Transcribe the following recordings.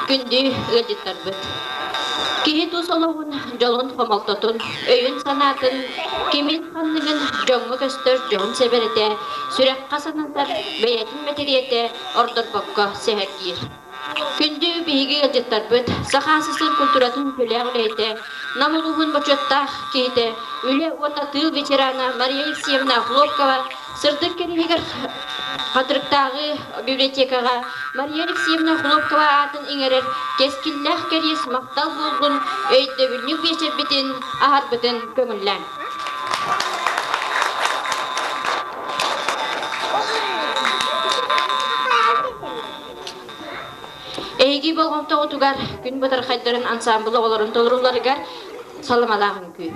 күндү ыалдьыттарбыт! Киһи тус олоҕун, дьолун хомолтотун, өйүн-санаатын, кимин-ханныгын дьоҥҥо көстөр дьоһун сэбэрэтэ, сүрэххэ санатар бэйэтин мэтириэтэ ордорбокко сэһэргиир. Күндү биһиги ыалдьыттарбыт, Саха СССР культуратын үтүөлээх үлэһитэ, Нам улууһун бочуоттаах киһитэ, үлэ уонна тыыл ветерана Мария Алексеевна Охлопкова сырдык кэриэһигэр Хатырыктааҕы библиотекаҕа Мария Алексеевна Охлопкова аатын иҥэрэр кэскиллээх кэриэс махтал буоллун өйдөбүнньүк биэчэрбитин аһарбытын көҥүллээҥ. Эһиги болҕомтоҕутугар күн бытархайдарын ансаамбыл оҕолорун толорулларыгар саламалаах үҥкүү.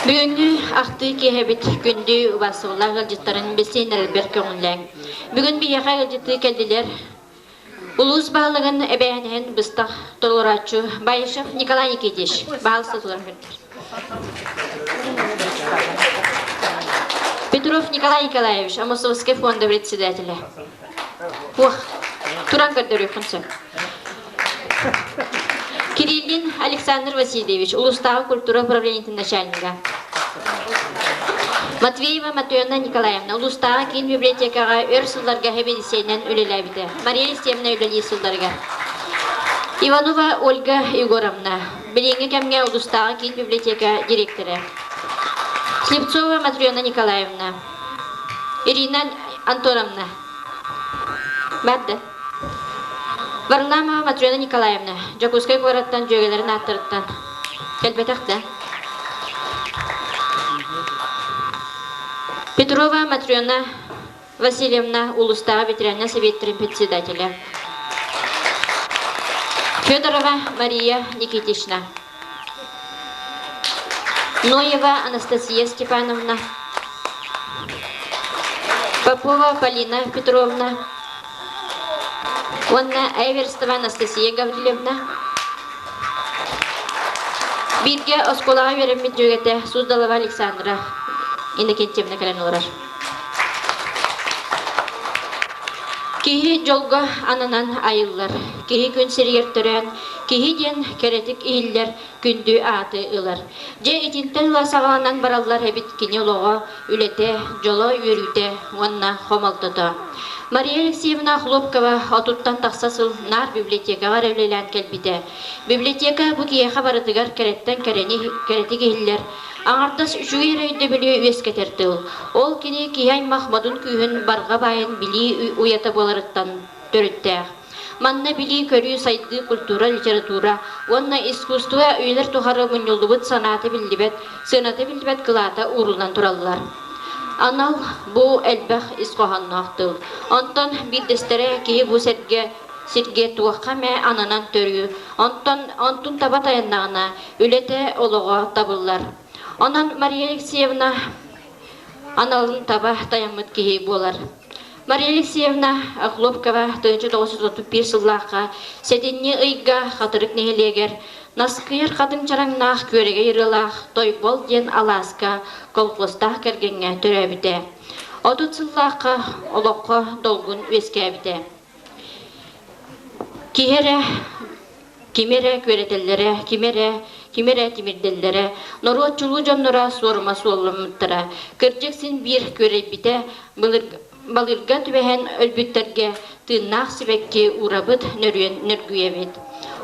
Бүгүҥҥү ахтыы киэһэбит күндү убаастабыллаах ыалдьыттарын билсиһиннэрэрбэр көҥүллээҥ. Бүгүн биһиэхэ ыалдьыттыы кэллилэр Улуус баһылыгын эбээһинэһин быстах толорооччу Баишев Николай Никитич баһылыста туран көрдөр. Петров Николай Николаевич, Амосовский фонда председателя. Ох, туран көрдөрүөххүн сөп. Кириллин Александр Васильевич, улуустааҕы культура управлениетын начальнига. Матвеева Матвеевна Николаевна, улуустааҕы киин библиотекаҕа өр сылларга эбидиссиэнэн үлэлээбитэ. Мария Алексеевна үлэлии сылларыгар. Иванова Ольга Егоровна, билиҥҥи кэмҥэ улуустааҕы киин библиотека директора. Слепцова Матрена Николаевна, Ирина Антоновна. Барда. Варламова Матрена Николаевна, Дьокуускай куораттан дьүөгэлэрин ааттарыттан кэлбэтэх да. Петрова Матрена Васильевна, улуустааҕы ветеринарнай сэбиэттэрин председателэ. Федорова Мария Никитична. Ноева Анастасия Степановна. Попова Полина Петровна уонна Эверстова Анастасия Гаврильевна. Бииргэ оскуолаҕа үөрэммит дьүөгэтэ Суздалова Александра Иннокентьевна кэлэн олорор. Киһи дьолго ананан айыллар, киһи күн сиригэр төрөөн, киһи диэн кэрэтик иһиллэр күндү ааты ылар. Дьэ итинтэн ыла саҕаланан бараллар эбит кини олоҕо, үлэтэ, дьоло, үөрүүтэ уонна хомолтото. Мария Алексеевна Охлопкова отуттан тахса сыл наар библиотекаҕа эрэ үлэлээн кэлбитэ. Библиотека бу киһиэхэ барытыгар кэрэттэн кэрэни кэрэтик иһиллэр, аҥардас үчүгэй эрэ өйдөбүлү үөскэтэр тыл. Ол кини киһи аймах модун күүһүн барҕа баайын билии уйата буоларыттан төрүттээх. Манна билии-көрүү, сайдыы, культура, литература уонна искусство үйэлэр тухары мунньуллубут санаата биллибэт, сыаната биллибэт кылаата ууруллан тураллар. Анал бу элбэх ис хоһоонноох тыл. Онтон биирдэстэрэ киһи бу сэргэ сиргэ туохха эмэ ананан төрүү, онтон онтун таба тайаннаҕына, үлэтэ, олоҕо табыллар. Онон Мария Алексеевна аналын таба тайаммыт киһи буолар. Мария Алексеевна Охлопкова 1931 сыллаахха сэтинньи ыйга Хатырык нэһилиэгэр Наскыйар хатыҥ чараҥнаах күөрэгэй ырыалаах Тойбол диэн алааска колхозтаах кэргэҥҥэ төрөөбүтэ. 30 сыллаахха олоххо долгун үөскээбитэ. Киһи эрэ кими эрэ күөрэтэллэрэ, кими эрэ, кими эрэ тимирдэллэрэ, норуот чулуу дьонноро суорума суолламмыттара. Кырдьык син биир күөрэйбитэ, былыр, балыырга түбэһэн өлбүттэргэ тыыннаах сибэкки уурабыт, нөрүөн нөргүйэбит.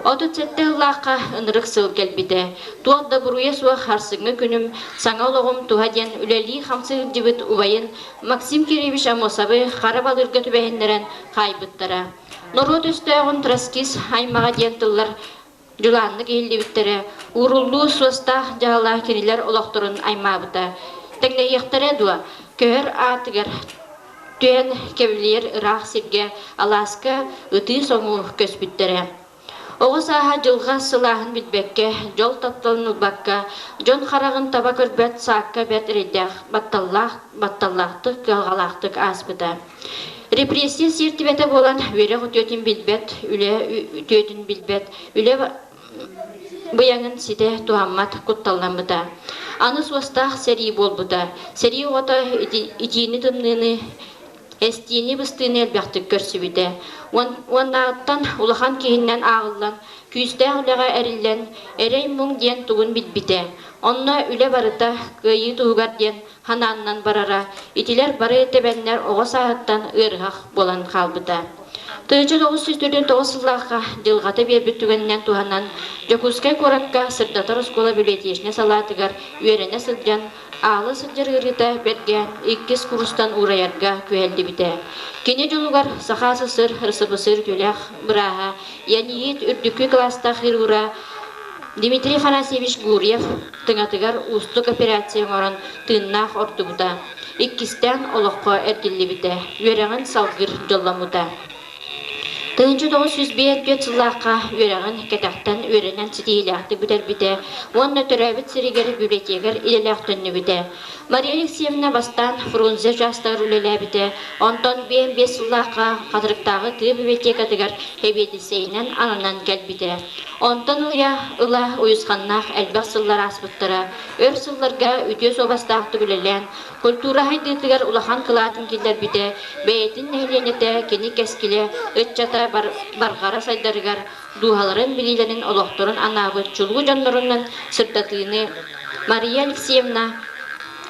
37 сыллаахха ынырык сыл кэлбитэ. Туох да буруйа суох харсыҥҥы күнүм, саҥа олоҕум туһа диэн үлэлии-хамсыы сылдьыбыт убайын Максим Кириллович Аммосовы хара балыырга түбэһиннэрэн хаайбыттара. Норуот өстөөҕүн троцкист аймаҕа диэн тыллар дьулааннык иһиллибиттэрэ, ууруллуу суостаах дьаһала кинилэр олохторун аймаабыта. Тэҥнэһиэхтэрэ дуо, көһөр аатыгар түһэн кэбилийэр ыраах сиргэ алааска ытыы-соҥуу көспүттэрэ. Оҕо сааһа дьылҕа сылааһын билбэккэ, дьол тапталын ылбакка, дьон хараҕын таба көрбөт саакка бэрт эрэйдээх, батталлаах, батталлаахтык, кыһалҕалаахтык ааспыта. Репрессия сиэртибэтэ буолан үөрэх үтүөтүн билбэт, үлэ үтүөтүн билбэт, үлэ быйаҥын ситэ туһаммат кутталламмыта. Аны суостаах сэрии буолбута. Сэрии оҕото итиини-тымныыны эстиини-быстыыны элбэхтик көрсүбүтэ. Уоннааҕыттан улахан киһиннэн ааҕыллан, күүстээх үлэҕэ эриллэн, эрэй-муҥ диэн тугун билбитэ. Онно үлэ барыта кыайыы туһугар диэн ханааннан барара, итилэр бары тэбэннэр оҕо сааһыттан ыарыһах буолан хаалбыта. 1949 сыллаахха дьылҕата биэрбит түгэнинэн туһанан, Дьокуускай куоракка сырдатар оскуола библиотечнай салаатыгар үөрэнэ сылдьан, аала сылдьар ыарыыта бэргээн иккис курстан уурайарга күһэллибитэ. Кини дьолугар Саха СССР РСФСР үтүөлээх бырааһа Яниит үрдүкү кылаастаах хирурга Дмитрий Афанасьевич Гурьев тыҥатыгар уустук операция оҥорон тыыннаах ордубута, иккистээн олоххо эргиллибитэ, үөрэҕин салгыыр дьолломмута. 1954 сыллаахха үөрэҕин кэтэхтэн үөрэнэн ситиһиилээхтик бүтэрбитэ уонна төрөөбүт сиригэр библиотекарь идэлээх төннүбүтэ. Мария Алексеевна бастаан Фрунзе учаастагар үлэлээбитэ, онтон 55 сыллаахха Хатырыктааҕы тыа библиотекатыгар сэбиэдиссэйинэн ананан кэлбитэ. Онтон ыйа ыла уйусханнаах элбэх сыллар ааспыттара. Өр сылларга үтүө суобастаахтык үлэлээн, культура сайдыытыгар улахан кылаатын киллэрбитэ, бэйэтин нэһилиэнньэтэ кини кэскилэ, ыччата барҕара сайдарыгар дууһаларын, билиилэрин, олохторун анаабыт чулуу дьоннорунан сырдатыыны Мария Алексеевна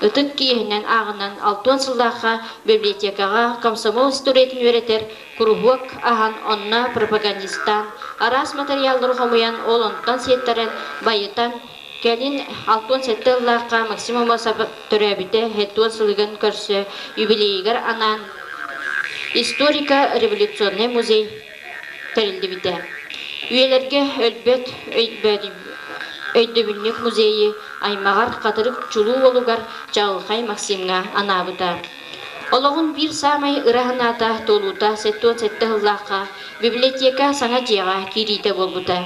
ытык киэһинэн ааҕынан 60 сыллаахха библиотекаҕа комсомол историятын үөрэтэр куруһуок аһан онно пропагандистаан, араас матырыйааллары хомуйан, ол онтон сиэттэрэн, байытан, кэлин 67 сыллаахха Максим Аммосов төрөөбүтэ 70 сылыгын көрсө юбилейыгар анаан Историко-революционнай музей тэриллибитэ. Үйэлэргэ өлбөт өйдөбүнньүк музейы аймаҕар Хатырык чулуу уолугар Чаҕылхай Максимҥа анаабыта. Олоҕун биир саамай ыра санаата туолуута 77 сыллаахха библиотека саҥа дьиэҕэ киириитэ буолбута.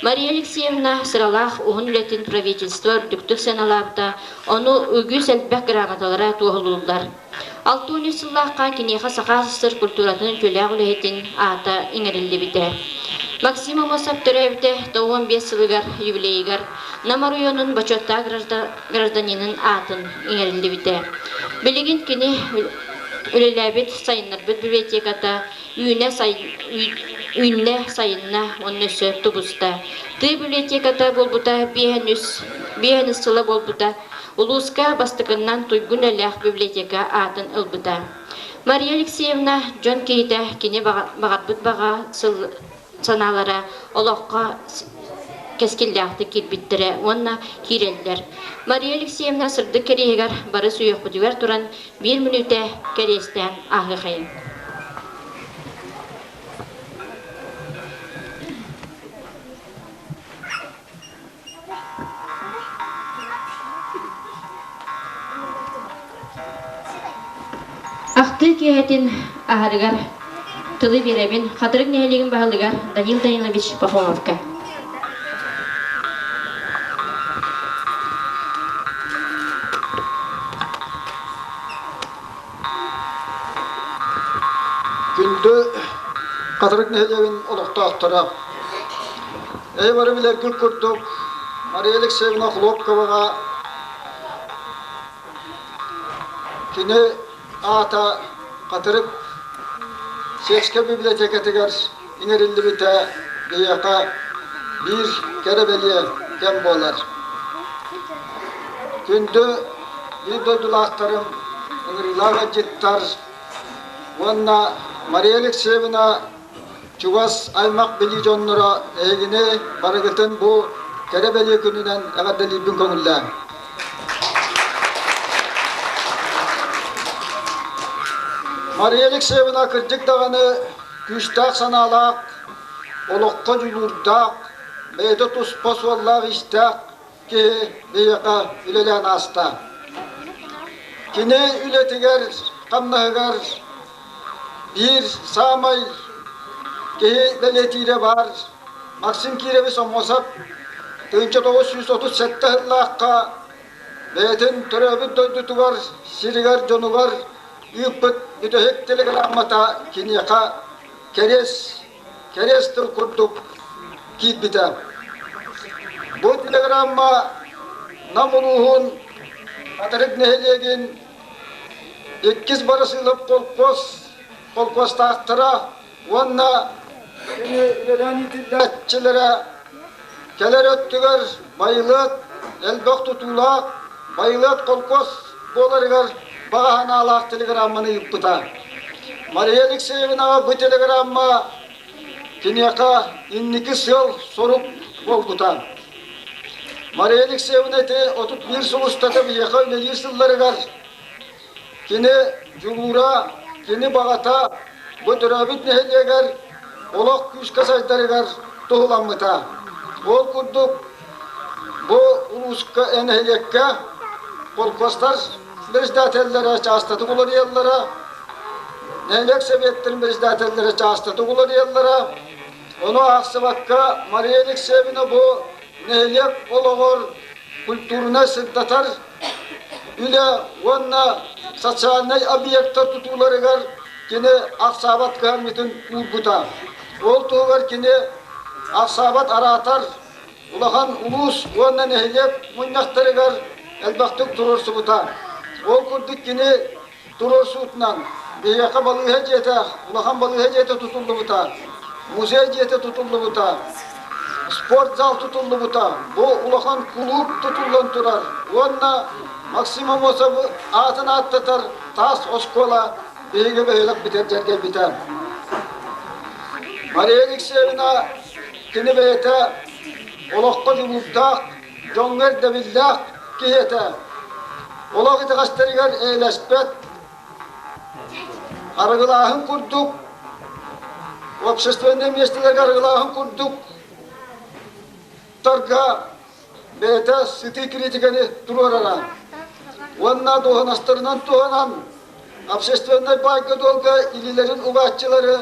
Мария Алексеевна сыралаах уһун үлэтин правительство үрдүктүк сыаналаабыта, ону үгүс элбэх грамоталара туоһулууллар. 63 сыллаахха киниэхэ Саха СССР культуратын үтүөлээх үлэһитин аата иҥэриллибитэ. Максим Аммосов төрөөбүтэ 95 сылыгар юбилейыгар Нам оройуонун бочуоттаах гражданинын аатын иҥэриллибитэ. Билигин кини. Үлэлээбит, сайыннарбыт библиотеката үүнэ, үүннэ, сайынна уонна өссө тубуста. Тыа библиотеката буолбута 53 сыла буолбута. Улууска бастакыннан туйгун үлэлээх библиотека аатын ылбыта. Мария Алексеевна дьон киһитэ кини баҕарбыт баҕа санаалара олоххо кэскиллээхтик киирбиттэрэ уонна киирэллэр. Мария Алексеевна сырдык кэриэһигэр бары сүһүөхпүтүгэр туран биир мүнүүтэ кэриэстээн ааһыахайын. Ахтыы киэһэтин аһарыгар тылы биэрэбин Хатырык нэһилиэгин баһылыгар Данил Данилович Пахомовка. Күндү Хатырык нэһилиэгин олохтоохторо, эһи бары билэргит курдук, Мария Алексеевна Хлопковаҕа кини аата Хатырык сельскэй библиотекатыгар иҥэриллибитэ биһиэхэ биир кэрэ бэлиэ кэм буолар. Күндү биир дойдулаахтарым, ыҥырыылаах ыалдьыттар уонна Мария Алексеевна чугас аймах билии дьонноро эһигини барыгытын бу кэрэ бэлиэ күнүнэн эҕэрдэлиирбин көҥүллээҥ. Мария Алексеевна кырдьык даҕаны күүстээх санаалаах, олоххо дьулуурдаах, бэйэтэ туспа суоллаах-иистээх киһи биһиэхэ үлэлээн ааста. Кини үлэтигэр, хамнаһыгар биир саамай киһи бэлиэтиирэ баар Максим Кирович Омосов 1937 сыллаахха бэйэтин төрөөбүт дойдутугар, сиригэр, дьонугар ыыппыт бүтэһик телеграммата киниэхэ кэриэс, кэриэс тыл курдук киирбитэ. Бу телеграмма Нам улууһун Хатырык нэһилиэгин иккис Барасыылап колхоз колхозтаахтара уонна кини үлэлээн иитиллээччилэрэ кэлэр өттүгэр байылыат элбэх тутуулаах байылыат холкуос буоларыгар баҕа санаалаах телеграмманы ыыппыта. Мария Алексеевнаҕа бу телеграмма киниэхэ инники сыал-сорук буолбута. Мария Алексеевна ити 31 сыл устата биһиэхэ үлэлиир сылларыгар Кини дьулуура, кини баҕата бу төрөөбүт нэһилиэгэр олох күүскэ сайдарыгар туһуламмыта. Ол курдук бу улууска нэһилиэккэ холкуостар председателлэрэ чаастатык уларыйаллара, нэһилиэк сэбиэттэрин председателлэрэ чаастатык уларыйаллара. Ону аахсыбакка Мария Алексеевна бу нэһилиэк олоҕор культурнай сырдатар Үлэ уонна социальнай объектар тутууларыгар кини ахсаабат кыһамньытын уурбута. Ол туһугар кини ахсаабат араатар улахан улуус уонна нэһилиэк мунньахтарыгар элбэхтик туруорсубута. Ол курдук кини туруорсуутунан биһиэхэ балыыһа дьиэтэ, улахан балыыһа дьиэтэ тутуллубута, музей дьиэтэ тутуллубута, спортзал тутуллубута, бу улахан кулууп тутуллан турар уонна Максим Амосов аатын ааттатар таас оскуола биһиги бөһүөлэкпитигэр дьэргэйбитэ. Мария Алексеевна кини бэйэтэ олоххо дьулуурдаах, дьоҥҥо ирдэбиллээх киһи этэ. Олох итэҕэстэригэр эйэлэспэт, арыгылааһын курдук, общественнай миэстэлэргэ арыгылааһын курдук тарга бэйэтэ сытыы критиканы туруорара уонна дуоһунастарынан туһанан общественнай баайга-дуолга илиилэрин угааччылары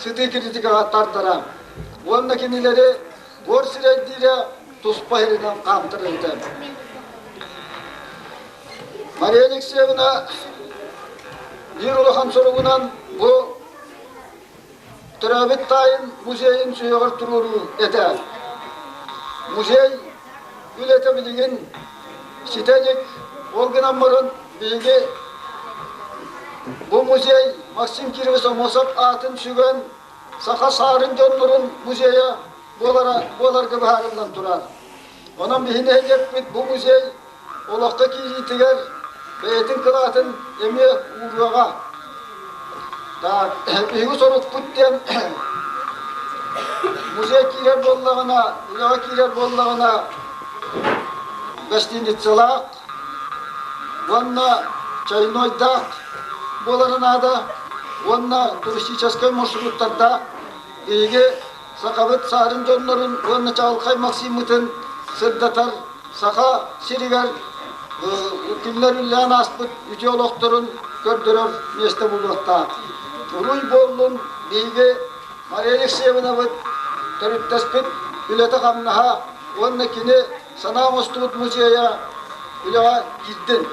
сытыы критикаҕа тардара уонна кинилэри Буор сирэйдиирэ туспа иһиринэн хаамтарыыта. Мария Алексеевна биир улахан соругунан бу төрөөбүт таайын музейын сүһүөҕэр туруоруу этэ. Музей үлэтэ билигин ситэ илик, ол гынан баран биһиги бу. Бу музей Максим Кирович Аммосов аатын сүгэн саха саарын дьоннорун музейа буолара буоларга быһаарыллан турар. Онон биһи нэһилиэкпит бу музей олоххо киириитигэр бэйэтин кылаатын эмиэ ууруоҕа. Так, биһиги сорукпут диэн музей киирэр буоллаҕына, үлэҕэ киирэр буоллаҕына гостиницалаах уонна чайнойдаах буолара наада уонна туристическай маршруттардаах биһиги сахабыт саарын дьоннорун уонна чаҕылхай Максиммытын сырдатар саха сиригэр күннэр үллээн ааспыт үтүө олохторун көрдөрөр миэстэ буолуохтаах. Уруй буоллун биһиги Мария Алексеевнабыт төрүттэспит үлэтэ-хамнаһа уонна кини санаа оҥостубут музейа үлэҕэ киирдин.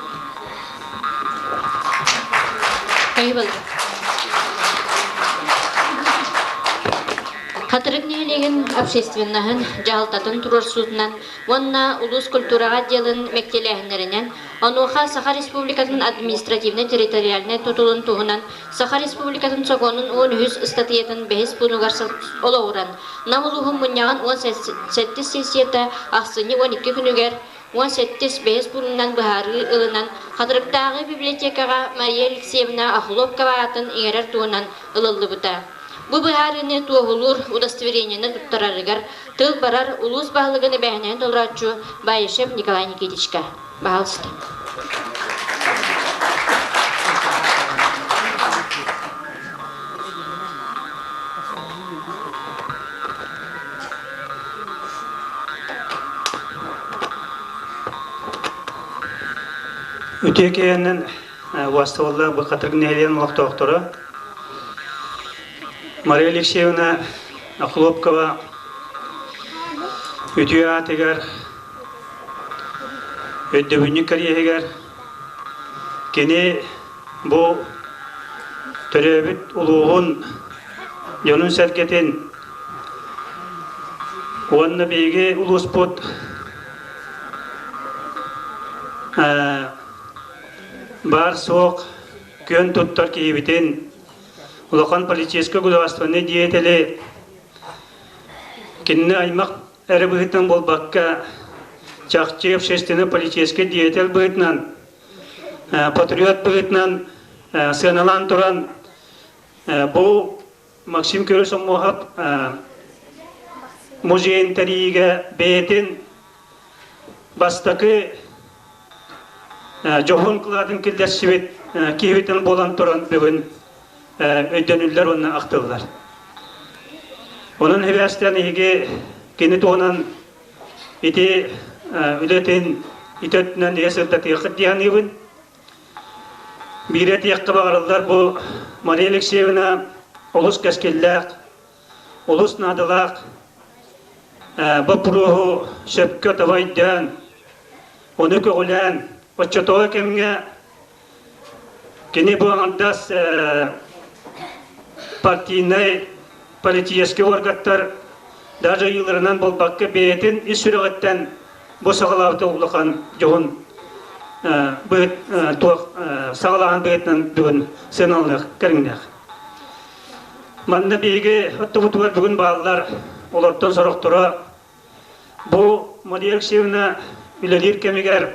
Хатырык нэһилиэгин общественноһын дьаһалтатын туруорсуутунан уонна улуус культураҕа отделын мэктиэлээһиннэринэн, онуоха Саха Республикатын административнай-территориальнай тутулун туһунан Саха Республикатын сокуонун 13 ыстатыйатын бэһис пуунугар олоҕуран, Нам улууһун мунньаҕын 17 сессията ахсынньы 12 күнүгэр 17 бэһис пуунунан быһаарыы ылынан, Хатырыктааҕы библиотекаҕа Мария Алексеевна Охлопкова аатын иҥэрэр туһунан ылыллыбыта. Бу быһаарыыны туоһулуур удостоверениены туттарарыгар тыл барар улуус баһылыгын эбээһинэһин толорооччу Баишев Николай Никитичка. Баһаалыста. Үтүө киһинэн уастабыллаах бу Хатырык нэһилиэгин олохтоохторо Мария Алексеевна Охлопкова үтүө аатыгар өйдөбүнньүк кэриэһигэр кини бу төрөөбүт улууһун дьонун-сэргэтин уонна биһиги улууспут баар-суох күөн туттар киһибитин улахан политическай государственнай деятели кинини аймах эрэ быһыытынан буолбакка, чахчы общественно-политическай деятель быһыытынан, патриот быһыытынан сыаналаан туран, бу Максим Кириллович Омуоһап музейын тэрийиигэ бэйэтин бастакы дьоһун кылаатын киллэрсибит киһибитин буолан туран бүгүн өйдөнүллэр уонна ахтыллар. Онон хибээстээн эһиги кини туһунан ити үлэтин ити өттүнэн ийэ сырдатыаххыт дии саныыбын. Биири этиэххэ баҕарыллар бу Мария Алексеевна олус кэскиллээх, олус наадалаах боппуруоһу сөпкө таба өйдөөн, ону көҕүлээн, оччотооҕу кэмҥэ Кини бу аҥардас партийнай политическай уоргаттар даже ыйыыларынан буолбакка бэйэтин ис сүрэҕиттэн бу саҕалаабыта улахан дьоһун быһыт туох саҕалааһын быһыытынан бүгүн сыаналаныах кэриҥнээх. Манна биһиги оттубутугар бүгүн бааллар олортон сорохторо Бу Мария Алексеевна үлэлиир кэмигэр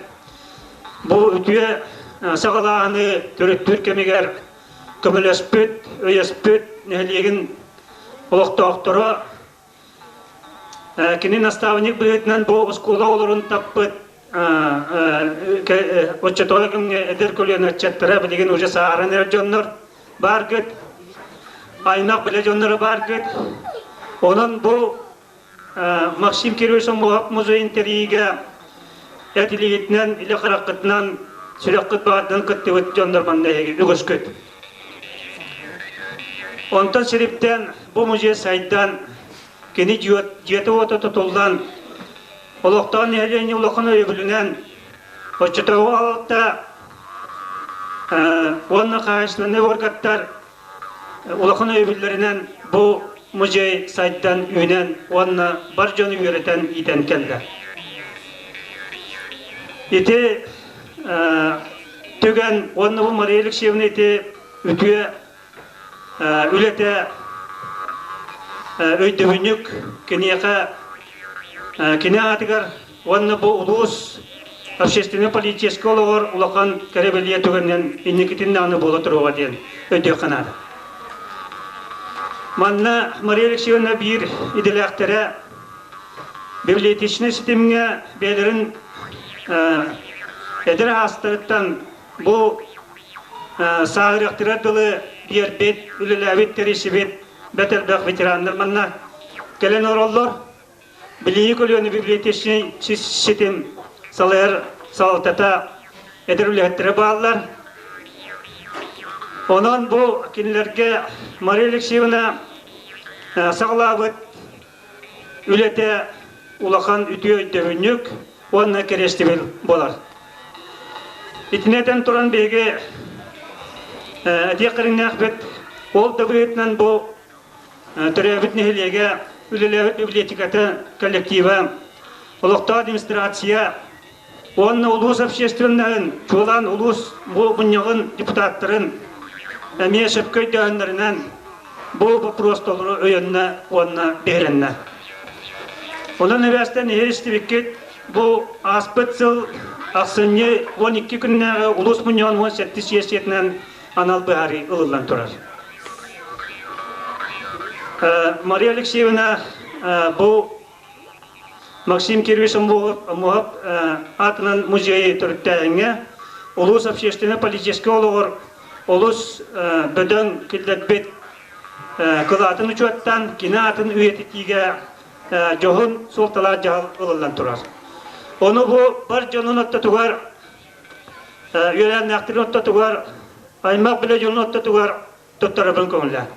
бу үтүө саҕалааһыны төрүттүүр кэмигэр көмөлөспүт, өйөспүт нэһилиэгин олохтоохторо кини наставник быһыытынан бу оскуола оҕолорун таппыт оччотооҕу кэмҥэ эдэр көлүөнэ ыччаттара билигин уже сааһыран эрэр дьоннор бааргыт, аймах билэ дьонноро бааргыт. Онон бу Максим Кириллович Омуоһап музейын тэрийиигэ эт илиигитинэн, илэ хараххытынан, сүрэххит баҕатынан кыттыбыт дьоннор манна эһиги үгүскүт. Онтон сириптэн бу музей сайдан, кини дьиэтэ-уота тутуллан, олохтоох нэһилиэнньэ улахан өйөбүлүнэн оччотооҕу аҕалта уонна хаһаайыстыбаннай уоргаттар Улахан өйөбүллэринэн бу музей сайдан, үүнэн уонна бар дьону үөрэтэн, иитэн кэллэ. Ити түгэн уонна бу Мария Алексеевна ити үтүө үлэтэ өйдөбүнньүк киниэхэ кини аатыгар уонна бу улуус общественно-политическай олоҕор улахан кэрэ-бэлиэ түгэнинэн инникитин даҕаны буола туруоҕа диэн өйдүөххэ наада. Манна Мария Алексеевна биир идэлээхтэрэ библиотечнай ситимҥэ бэйэлэрин эдэр аастарыттан бу сааһырыахтарыгар дылы биэрбит, үлэлээбит, тэрийсибит бэрт элбэх ветераннар манна кэлэн олороллор. Билии көлүөнэ библиотечнай ситим салайар салалтата эдэр үлэһиттэрэ бааллар. Онон бу кинилэргэ Мария Алексеевна саҕалаабыт үлэтэ улахан үтүө өйдөбүнньүк уонна кэриэстэбил буолар. Итини этэн туран биһиги этиэх кэриҥнээхпит. Ол да быһыытынан бу төрөөбүт нэһилиэгэ үлэлээбит библиотеката коллектива, олохтоох администрация уонна улуус общественноһын, чуолаан улуус мунньаҕын депутаттарын эмиэ сөпкө өйдөөһүннэринэн бу боппуруос толору өйөннө уонна биһирэннэ. Онон эбээстэн иһи истибиккит бу ааспыт сыл ахсынньы 12 күннээҕи улуус мунньаҕын 17 сиэссийэтинэн анал быһаарыы ылыллан турар. Мария Алексеевна бу Максим Кириллович Омуоһап аатынан музейы төрүттээһиҥҥэ улуус общественно-политическай олоҕор олус бөдөҥ киллэрбит кылаатын учуоттаан кини аатын үйэтитиигэ дьоһун суолталаах дьаһал ылыллан турар. Ону бу бар дьонун ортотугар үөлээннээхтэрин ортотугар аймах билэ дьонун ортотугар туттарабын көҥүллээн.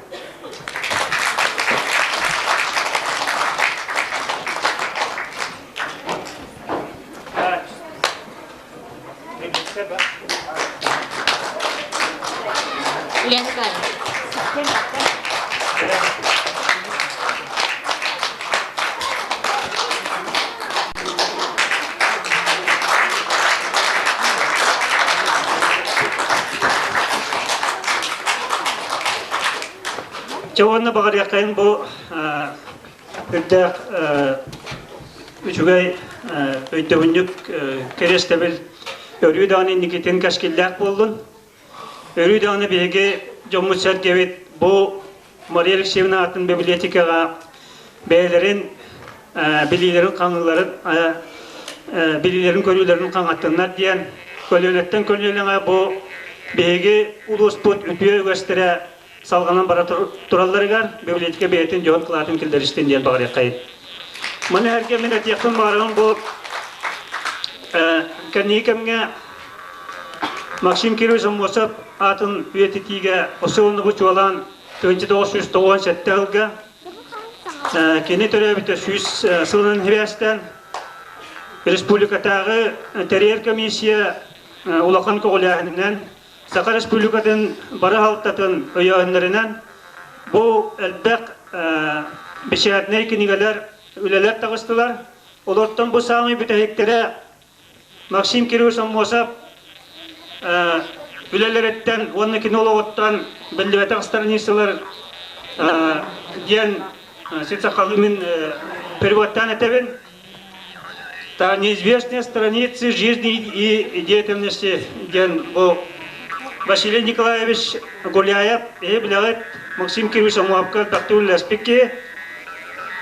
Чэ уонна баҕарыаххайын бу үрдээх үчүгэй өйдөбүнньүк кэриэстэбил өрүү даҕаны инникитин кэскиллээх буоллун. Өрүү даҕаны биһиги дьоммут-сэргэбит бу Мария Алексеевна аатын библиотекаҕа бэйэлэрин билиилэрин хаҥыыларын билиилэрин көрүүлэрин хаҥаттыннар диэн көлүөнэттэн көлүөнэҕэ бу биһиги улууспут үтүө үгэстэрэ салҕанан бара туралларыгар библиотека бэйэтин дьоһун кылаатын киллэристин диэн баҕарыаххайын. Маны эргэ мин этиэхпин баҕарабын бу кэнники кэмҥэ Максим Кириллович Аммосов аатын үйэтитиигэ осуоннубу чуолаан 1997 сылга кини төрөөбүтэ 100 сылынан сибээстээн республикатааҕы тэрийэр комиссия улахан көҕүлээһининэн Саха Республикатын бары алтатын өйөөннөрүнэн бу элбэх бэчээтинэй кинигэлэр үлэлэр таҕыстылар. Олортон бу саамай бүтэһиктэрэ Максим Кириллович Аммосов үлэлэриттэн уонна кини олоҕуттан биллибэтэх страницалар диэн син сахалыы мин переводтаан этэбин. Та неизвестные страницы жизни и деятельности диэн бу Василий Николаевич Гуляев эһи билэҕит Максим Кириллович Аммосовка элбэхтик үлэлэспит киһи.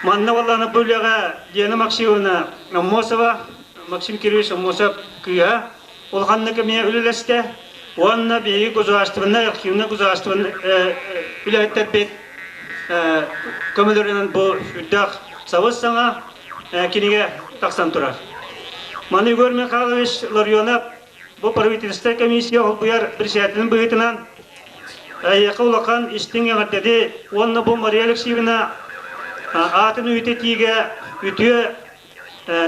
Манна буоллаҕына бу үлэҕэ Лена Максимовна Аммосова Максим Кириллович Аммосов кыыһа улаханнык эмиэ үлэлэстэ уонна биһиги государственнай архивнай государственнай үлэһиттэрбит көмөлөрүнэн бу үрдээх сабыс-саҥа кинигэ тахсан турар. Маны Егор Михайлович Ларионов бу правительство комиссия холбуйар председателин быһыытынан эйиэхэ улахан истиҥ эҕэрдэни уонна бу Мария Алексеевна аатын үйэтитиигэ үтүө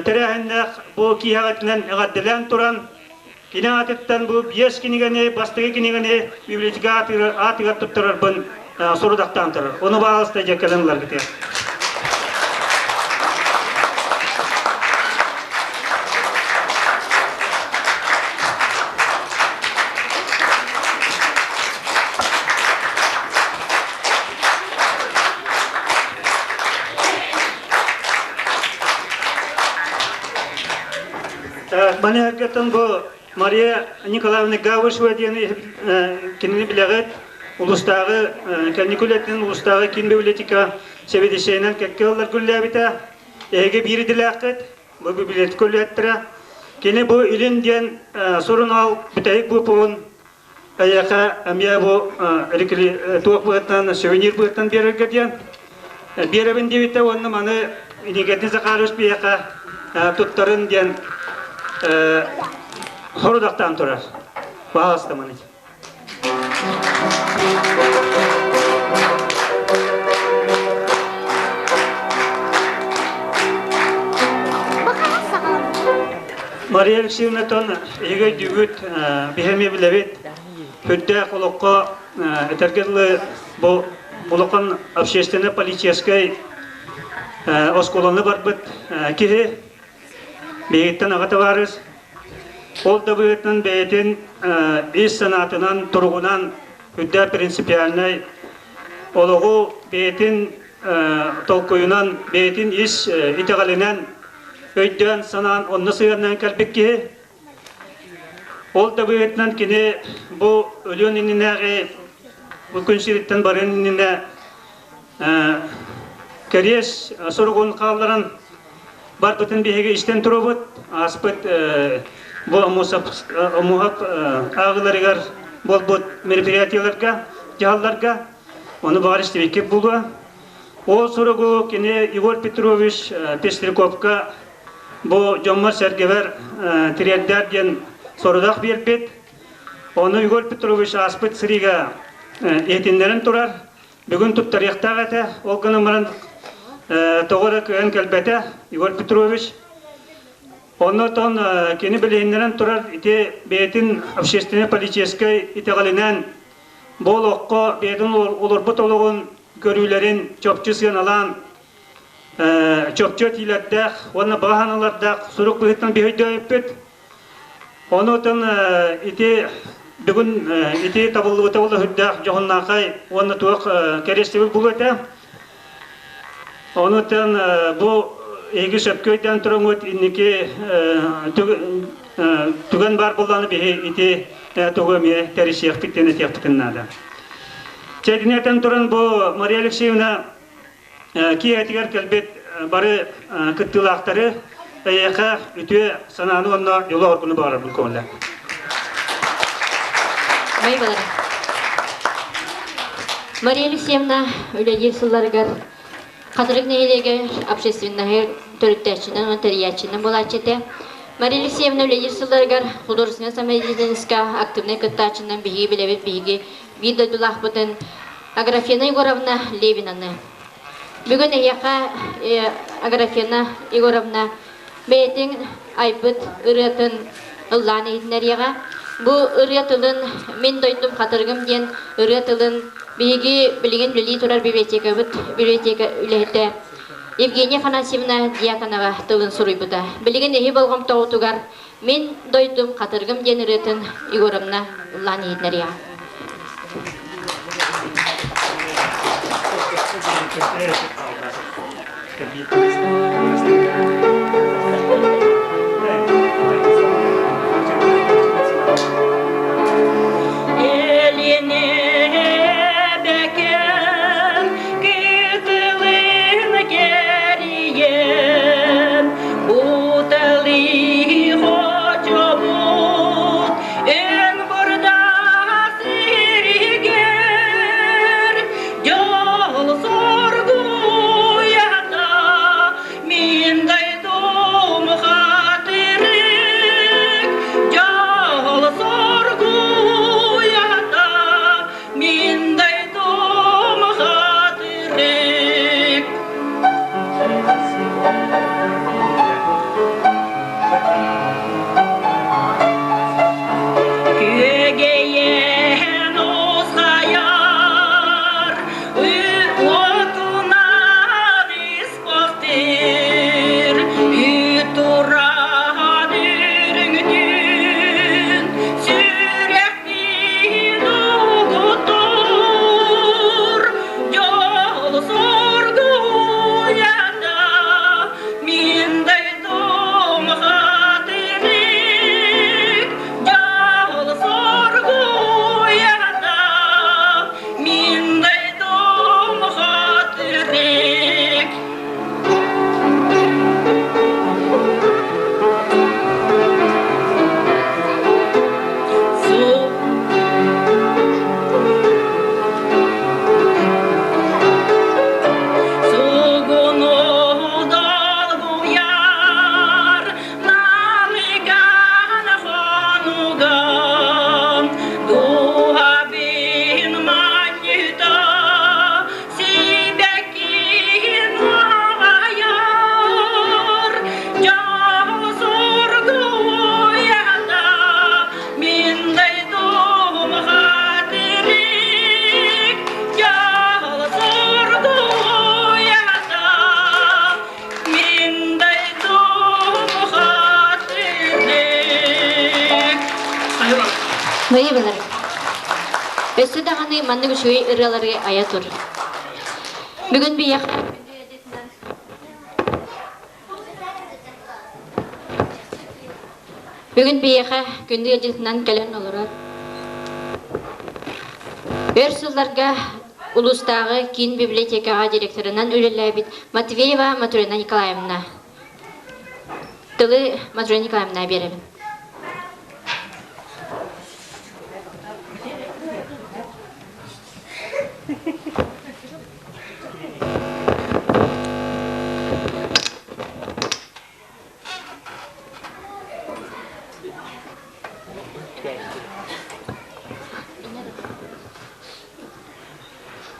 тэрээһиннээх бу киэһэҕитинэн эҕэрдэлээн туран, кини аатыттан бу биэс кинигэни, бастакы кинигэни библиотека аатыгар туттарарбын сорудахтаан турар. Ону баалыста дьэ кэлэн ыларгытыгар. Маны бу Мария Николаевна Гавышева диэн кинини билэҕит. Улуустааҕы кэнники үлэтин улуустааҕы киин библиотека сэбиэдиссэйинэн кэккэ ыллар күллээбитэ. Эһиги биир идэлээххит, бу библиотека үлэһиттэрэ. Кини бу Илин диэн сурунаал бүтэһик выпуһун эйиэхэ эмиэ бу туох быһыттан сувенир быһыттан биэрэргэ диэн биэрэбин диэбитэ уонна маны Иннокентий Захарович биһиэхэ туттарын диэн хорудахтаан турар. Пожалуйста, маны. Мария Алексеевна тон эһиги өйдүүгүт, биһи билэбит, үрдээх олоххо этэргэ дылы бу улахан общественно-политическай оскуоланы барбыт киһи биһигиттэн аҕа табаарыс ол да быһыытынан бэйэтин ис санаатынан туругунан үрдээх принципиальнай олоҕу бэйэтин толкуйунан бэйэтин ис итэҕэлинэн өйдөөн санаан онно сыһыаннаан кэлбит киһи. Ол да быһыытынан кини бу өлүөн иннинээҕи бу күн сириттэн барыан иннинэ кэриэс суругун хаалларан барбытын биһиги истэн турабыт. Ааспыт бу омуһап ааҕыыларыгар буолбут мероприятиеларга, дьаһалларга ону баҕар истибиккит буолуо. Ол суругу кини Егор Петрович Пестряковка бу дьоммор-сэргэбэр тириэрдээр диэн сорудах биэрбит. Ону Егор Петрович ааспыт сырыыга иһитиннэрэн турар. Бүгүн туттарыахтаах этэ. Ол гынан баран тоҕо эрэ кыайан кэлбэтэ Егор Петрович. Оннотон кини билиһиннэрэн турар ити бэйэтин общественнай-политическай итэҕэлинэн бу олоххо бэйэтин олорбут олоҕун көрүүлэрин чопчу сыаналаан чопчу этиилэрдээх уонна баҕа санаалардаах сурук быһыытынан биһөйдөөбүппүт. Онутун ити бүгүн ити табыллыбыта ол үрдээх дьоһуннаахай уонна туох кэриэстэбил булуо этэ. Онутун бу эһиги сөпкө өйдөөн туруҥут инники түгэн баар буоллаҕына биһи ити тугу эмиэ тэрийсиэхпит диэн этиэхпитин наада. Чэдини этэн туран бу Мария Алексеевна киэһэтигэр кэлбит бары кыттыылаахтары эйиэхэ үтүө санааны уонна дьолу оргуну баҕарарбын көҥүллээ. Мария Алексеевна үлэлиир сылларыгар Хатырык нэһилиэгэр общественноһы төрүттээччинэн уонна тэрийээччинэн буолааччы этэ. Мария Алексеевна үлэлиир сылларыгар художественнай самодеятельноска активнай кыттааччынан биһиги билэбит биһиги биир дойдулаахпытын Аграфена Егоровна Левинаны. Бүгүн эһиэхэ Аграфена Егоровна бэйэтин айбыт ырыатын ыллаан иһитиннэриэҕэ. Бу ырыа тылын «Мин дойдум Хатырыгым» диэн ырыа тылын биһиги билигин үлэлии турар библиотекабыт библиотека үлэһитэ Евгения Афанасьевна Дьяконова тылын суруйбута. Билигин эһи болҕомтоҕутугар «Мин дойдум Хатырыгым» диэн ырыатын Егоровна ыллаан иһитиннэриэҕэ. Элиэнэбэкэм кытылын кэрийэн, Уталыы хочобут эн бурдаас сиригэр, Дьол соргуйата мин. даҕаны маннык үчүгэй ырыалары айа тур. Бүгүн биһиэхэ Бүгүн биһиэхэ күндү ыалдьытынан кэлэн олорор. Өр сылларга улуустааҕы киин библиотекаҕа директорынан үлэлээбит Матвеева Матрена Николаевна. Тылы Матрена Николаевна биэрэбин.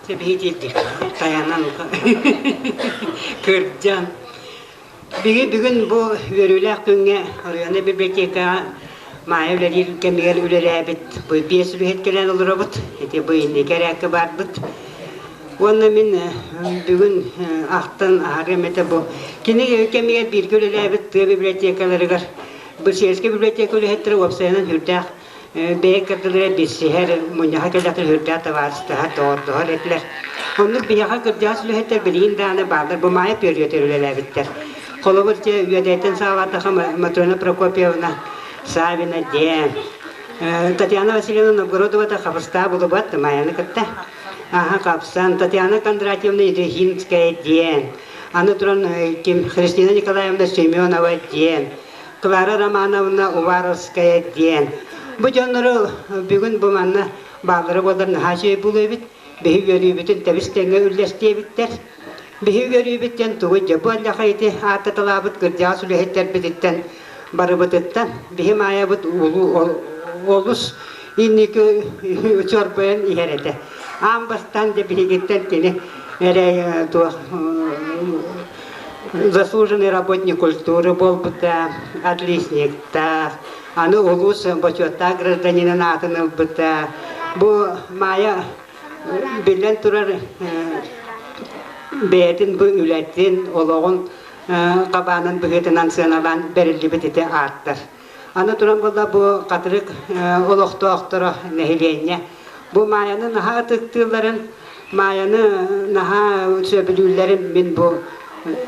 Сэбиһитиирдик тайанан кырдьан Биһиги бүгүн бу үөрүүлээх күҥҥэ Оройуоннай библиотекаҕа Маайа үлэлиир кэмигэр үлэлээбит бу биэс үлэһит кэлэн олоробут. Ити бу инники эрээккэ баарбыт. Уонна мин бүгүн ахтан аһарыам этэ бу кини кэмигэр бииргэ үлэлээбит тыа библиотекаларыгар бу сельскэй библиотека үлэһиттэрэ уопсайынан сүрдээх бэйэ кырдылара билсиһэр, мунньаха кэллэхтэр үрдээх табаарыстаһар, доҕордоһор этилэр. Оннук биһиэхэ кырдьаҕас үлэһиттэр билигин даҕаны бааллар, бу Маайа Пүөрүөтэр үлэлээбиттэр. Холобур, дьэ, Үөдэйтэн саҕалаатахха Матрена Прокопьевна Савина диэн, Татьяна Васильевна Новгородова Хабыстаа булубат Майаны кытта. Аха хапсан, Татьяна Кондратьевна Идрихинская диэн, аны туран ким Христина Николаевна Семенова диэн, Клара Романовна Уваровская диэн. Бу дьоннору бүгүн бу манна бааллара буоллар наһаа үчүгэй буолуо эбит. Биһи үөрүүбүтүн тэбис тэҥҥэ үллэстиэбиттэр. Биһи үөрүүбүт диэн тугуй дьэ бу аллаха ити ааттаталаабыт кырдьаҕас үлэһиттэрбититтэн барыбытыттан биһи Маайабыт улуу олус инники чорбойон иһэр этэ. Аан бастаан дьэ биһигиттэн кини эрэ туох заслуженный работник культуры буолбута, отличниктаах, аны улуус бочуоттаах гражданинын аатын ылбыта. Бу Маайа биллэн турар бэйэтин бу үлэтин, олоҕун хабаанын быһыытынан сыаналаан бэриллибит ити ааттар. Аны туран буолла бу Хатырык олохтоохторо нэһилиэнньэ бу Маайаны наһаа ытыктыылларын, Маайаны наһаа сөбүлүүллэрин мин бу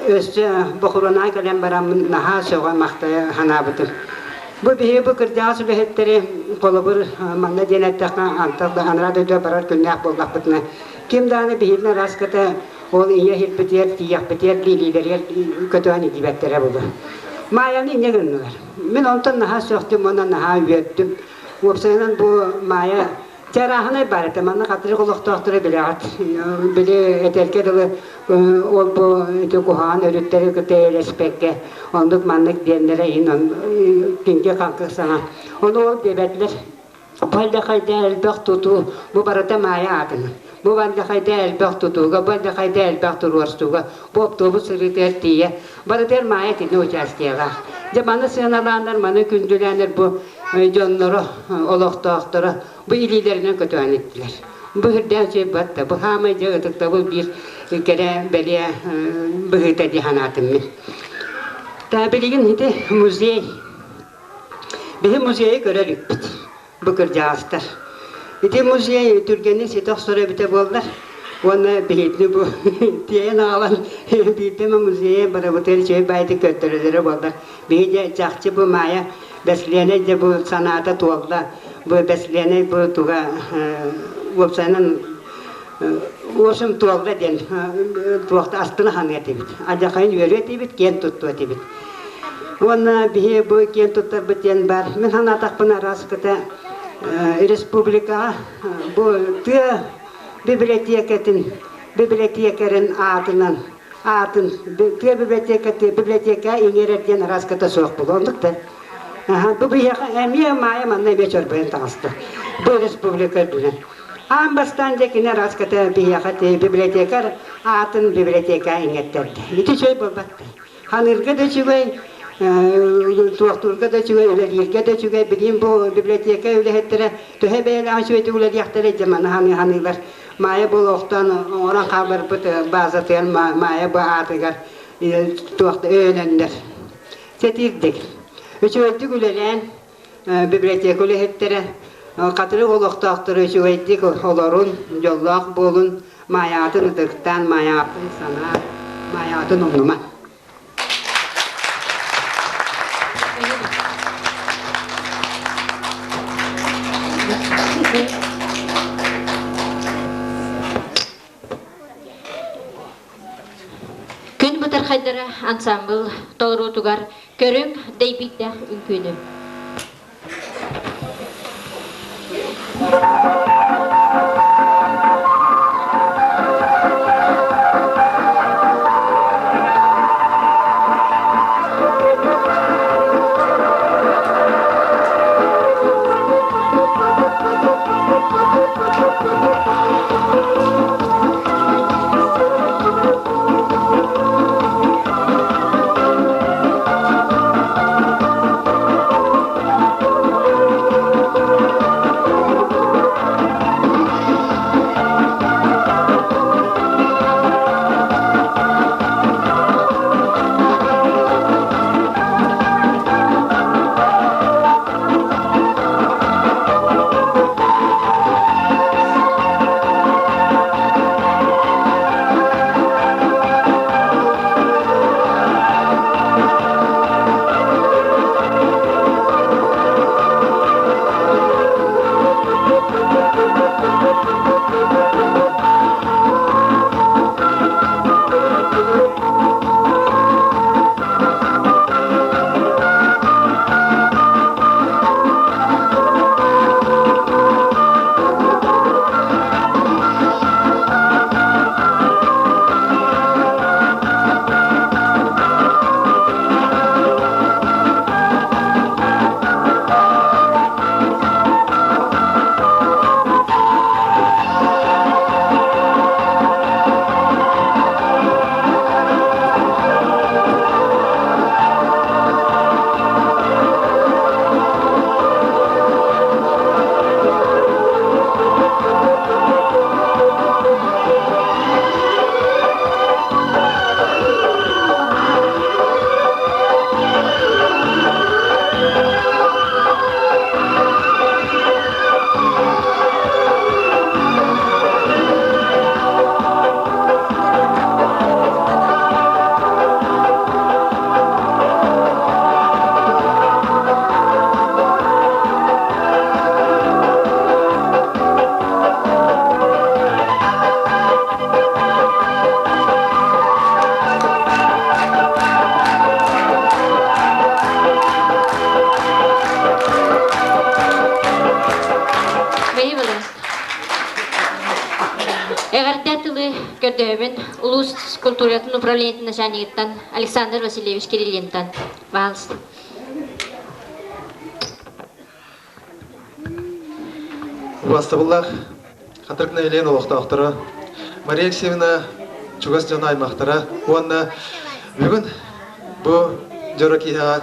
өссө бохуруонаа кэлэн бараммын наһаа сөҕө махтайа санаабытым. Бу биһиги бу кырдьаҕас үлэһиттэри холобур манна диэн эттэххэ антах да анараа дойдуга барар күннээх буоллахпытына ким даҕаны биһигини араската Ол ийэ иһиппитигэр, тиийэхпитигэр, биилиилэригэр көтөөн илдьибэттэрэ буолуо. Маайаны инньэ гыннылар. Мин онтон наһаа сөхтүм уонна наһаа үөрдүм. Уопсайынан бу Маайа чарааһынай баар этэ. Манна хатырык олохтоохторо билэҕит. Били этэргэ дылы ол бу ити куһаҕан өрүттэри кытта эйэлэспэккэ оннук маннык диэннэрэ иһин кинги-хаҥкы саҥа. Ону ол диэбэтилэр. Бу элбэх тутуу, бу барыта Маайа аатынан. Бу Бандахайда элбэх тутууга, бу Бандахайда элбэх туруорсууга, бу автобус сырыытыгар тиийэ. Барытыгар Маайа итиннэ участиелаах. Дьэ маны сыаналааннар, маны күндүлээннэр бу дьонноро, олохтоохторо бу илиилэринэн көтөөн иттилэр. Бу үрдээн үчүгэй батта. Бу хаамай дьэ ытыктабыл биир кэрэ бэлиэ быһыыта дии санаатым мин. Та билигин ити музей Биһи музейы көрө иликпит, бу кырдьаҕастар. Ити музей түргэнник ситэ охсоро эбитэ буоллар, уонна биһигини бу тиэйэн аҕалан биирдэ эмэ музейы барыбытыгар үчүгэй баайдык көрдөрөллөрө буоллар. Биһи дьэ чахчы бу Маайа Бэслиэнэй дьэ бу санаата туолла, бу Бэслиэнэй бу туга уопсайынан уосум туолла диэн туохта астына ханыа этибит. Алдьархайын үөрүө этибит, киэн туттуо этибит. Уонна биһи бу киэн туттарбыт диэн бар. Мин санаатахпына араскыта республикаҕа бу тыа библиотекатын библиотекарын аатынан аатын тыа библиотекаты библиотека иҥэрэр диэн араскыта суох буолуо. Оннук да. Бу биһиэхэ эмиэ Маайа манна эмиэ чорбойон таҕыста. Бу республика үрдүнэн. Аан бастаан дьэ кини араската биһиэхэ библиотекарь аатын библиотека иҥэртэрдэ. Ити үчүгэй буолбат. Ханыырга да үчүгэй, туохтуурга да үчүгэй, үлэлииргэ да үчүгэй. Билигин бу библиотека үлэһиттэрэ төһө бэйэлээх үчүгэйдик үлэлиэхтэрэ дьэ маны ханыы ханыылар. Маайа бу олохтон оҥорон хаалларбыт базатыгар Маайа бу аатыгар туох да өйөнөннөр. Сэтиирдик. Үчүгэйдик үлэлээн библиотека үлэһиттэрэ. Хатырык олохтоохторо үчүгэйдик олорун, дьоллоох буолун, Маайаҕытын ытыктаан, Маайаҕытын санаан, Маайаҕытын умнума. Күн бытархайдара ансаамбыл толоруутугар көрүҥ дэйбииттээх үҥкүүнү. Эҕэрдэ тылы көрдөһөбүн улуус культуратын управлениетын начальнигыттан Александр Васильевич Кириллинтан. Пожалуйста. Убастабыллаах Хатырык нэһилиэгин олохтоохторо Мария Алексеевна чугас дьоно аймахтара уонна бүгүн бу дьоро киэһэҕэ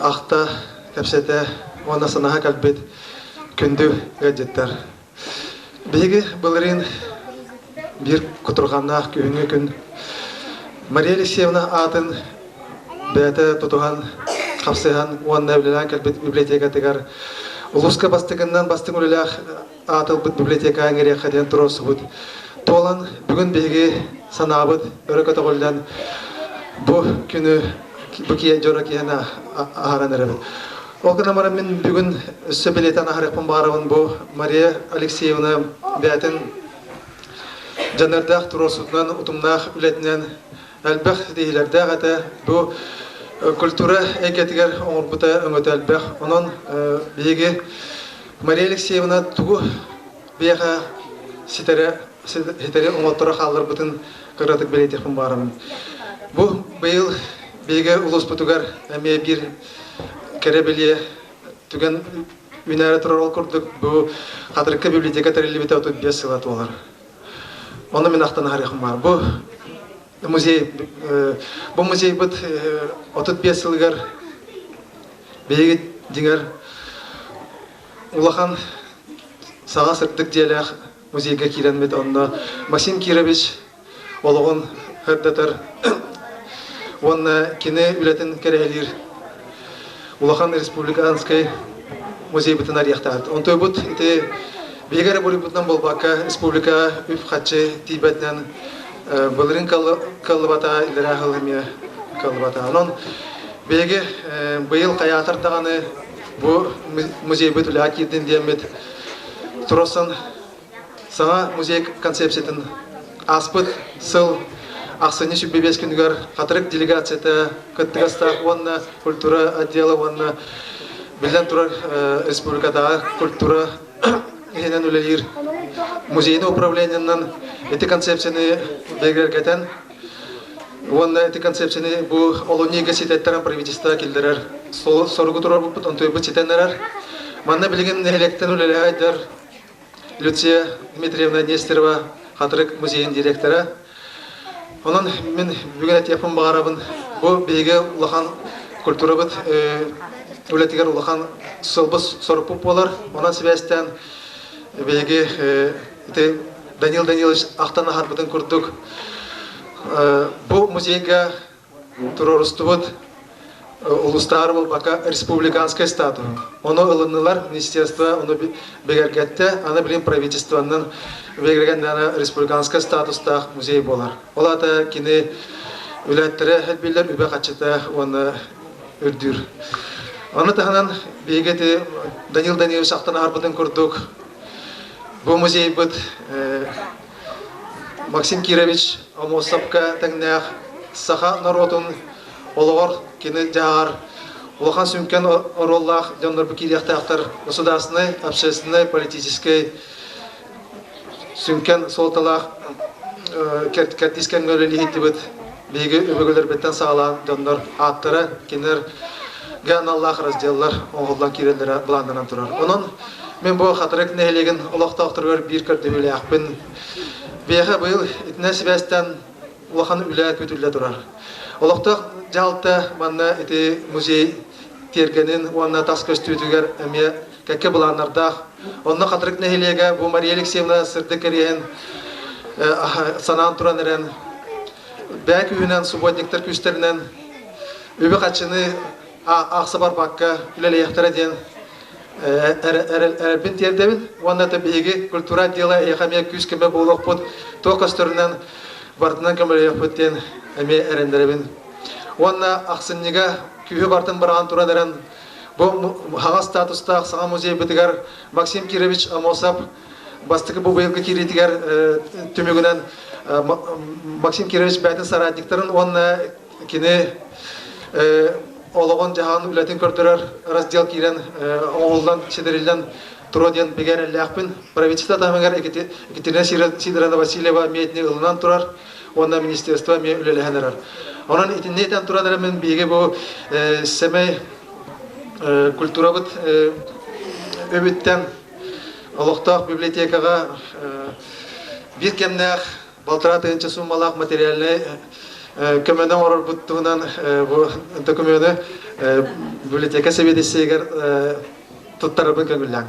ахта, кэпсэтэ уонна санаһа кэлбит күндү ыалдьыттар. Биһиги былырыын биир кутурҕаннаах күһүҥҥү күн Мария Алексеевна аатын бэйэтэ тутуһан, хапсыһан уонна үлэлээн кэлбит библиотекатыгар улууска бастакыннан бастыҥ үлэлээх аат ылбыт библиотека ыҥырыахха диэн туруорсубут. Туолан бүгүн биһиги санаабыт өрө көтөҕүллэн бу күнү бу киһи дьоро киһини аһаран эрэбит. Ол гынан баран мин бүгүн өссө билиэтэн аһарыахпын баҕарабын бу Мария Алексеевна бэйэтин дьаныардаах туруорсуутунан, утумнаах үлэтинэн элбэх ситиһиилэрдээх этэ. Бу культура эйгэтигэр оҥорбута өҥөтө элбэх. Онон биһиги Мария Алексеевна тугу биһиэхэ ситэрэ ситэри оҥотторо хаалларбытын кыратык бэлиэтиэхпин баҕарабын. Бу быйыл биһиги улууспутугар эмиэ биир кэрэ бэлиэ түгэн үүнээри турар ол курдук бу Хатырыкка библиотека тэриллибитэ 35 сыла туолар. Ону мин ахтан аһарыахым баар. Бу музей бу музейбыт 35 сылыгар биһиги дьиҥэр улахан саҕа сырдык дьиэлээх музейга киирэммит онно Максим Кирович олоҕун сырдатар уонна кини үлэтин кэрэһэлиир улахан республиканскай музейбытын арыйыахтаахпыт. Онтуйбут ити биһиги эрэ буруйбутунан буолбакка, республика үп-харчы тиийбэтинэн былырыын кыаллыбата, иллэрээ сыл эмиэ кыаллыбата. Онон биһиги быйыл хайаатар даҕаны бу музейбыт үлэҕэ киирдин диэммит туруорсан саҥа музей концепциятын ааспыт сыл ахсынньы 25 күнүгэр Хатырык делегацията кыттыгастаах уонна культура отдела уонна биллэн турар республикатааҕы культура иһинэн үлэлиир музейный управлениенан ити концепцияны бигэргэтэн уонна ити концепцияны бу олунньуга ситэттэрэн правительство киллэрэр соругу туруорбуппут онтуйбут ситэн эрэр. Манна билигин нэһилиэктэн үлэлэһэр Люция Дмитриевна Нестерова Хатырык музейын директора. Онон мин бүгүн этиэхпин баҕарабын, бу биһиги улахан культурабыт үлэтигэр улахан сылбыс сорукпут буолар. Онон сибээстээн биһиги ити Данил Данилович ахтан аһарбытын курдук бу музейга туруорустубут улуустааҕы буолбакка республиканскай статуһу. Ону ылыннылар, министерство ону бигэргэттэ, аны билин правительствоннан бигэргэннэҕинэ республиканскай статустаах музей буолар. Ол аата кини үлэттэрэ элбииллэр, үбэ-харчыта уонна үрдүүр. Ону таһынан биһиги ити Данил Данилович ахтан аһарбытын курдук бу музейбыт Максим Кирович Аммосовка тэҥнээх саха норуотун олоҕор кини дьаһаҕар улахан сүҥкэн оруоллаах дьоннорбу киириэхтээхтэр государственнай, общественнай, политическай сүҥкэн суолталаах кэрдиис кэмҥэ үлэлиһиттибит биһиги өбүгэлэрбиттэн саҕалаан дьоннор ааттара кинилэргэ аналлаах разделлар оҥоһуллан киирэллэрэ былааннанан турар. Онон мин бу Хатырык нэһилиэгин олохтоохторугар биир көрдөһүүлээхпин. Биһиэхэ быйыл итинэн сибээстээн улахан үлэ күүтүллэ турар. Олохтоох дьаһалта манна ити музей тиэргэнин уонна тас көстүүтүгэр эмиэ кэккэ былааннардаах. Онно Хатырык нэһилиэгэ бу Мария Алексеевна сырдык кэриэһин санаан туран эрэн бээ күүһүнэн субботниктар күүстэринэн үбү-харчыны аахса барбакка үлэлиэхтэрэ диэн эрэлбин тиэрдэбин уонна да биһиги культура отдела эһиэхэ эмиэ күүс-көмө буолуохпут, туох көстөрүнэн барытынан көмөлөһүөхпүт диэн эмиэ эрэннэрэбин. Уонна ахсынньыга күүһү бартын быраҕан туран эрэн бу хаҥас статустаах саҥа музейбытыгар Максим Кирович Амосов бастакы бу быйылгы киириитигэр түмүгүнэн Максим Кирович бэйэтин соратниктарын уонна кини олоҕун-дьаһаҕын үлэтин көрдөрөр раздел киирэн оҥоһуллан, ситэриллэн туруо диэн бигэ эрэллээхпин. Правительство таһымыгар Екатерина Сидоровна Васильева эмиэ ылынан турар уонна министерство эмиэ үлэлэһэн эрэр. Онон итинни этэн туран эрэ мин биһиги бу сэмэй культурабыт өбүттэн олохтоох библиотекаҕа биир кэмнээх балтараа тыһыынча сууммалаах материальнай көмөнү оҥорорбут туһунан бу докумуону библиотека сэбиэдиссэйигэр туттарарбын көҥүллээҥ.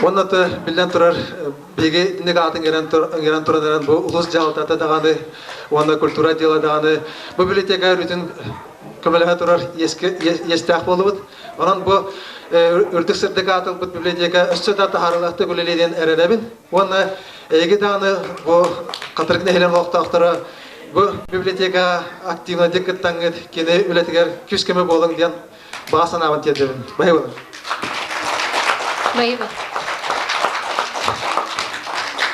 Уонна биллэн турар, биһиги итинник аатын ыҥыран туран эрэн бу улус дьаһалтата даҕаны уонна культура отдела даҕаны бу библиотека өрүтүн көмөлөһө турар иэстээх буолубут. Онон бу үрдүк сырдык аатылбыт библиотека өссө да таһаарыылаахтык үлэлиэ диэн эрэнэбин. Уонна эһиги даҕаны бу Хатырык нэһилиэгин олохтоохторо бу библиотека активнайдык кыттаҥҥыт кини үлэтигэр күүс-көмө буолуҥ диэн баҕа санаабын тиэрдэбин. Баһыыбын. Баһыыба.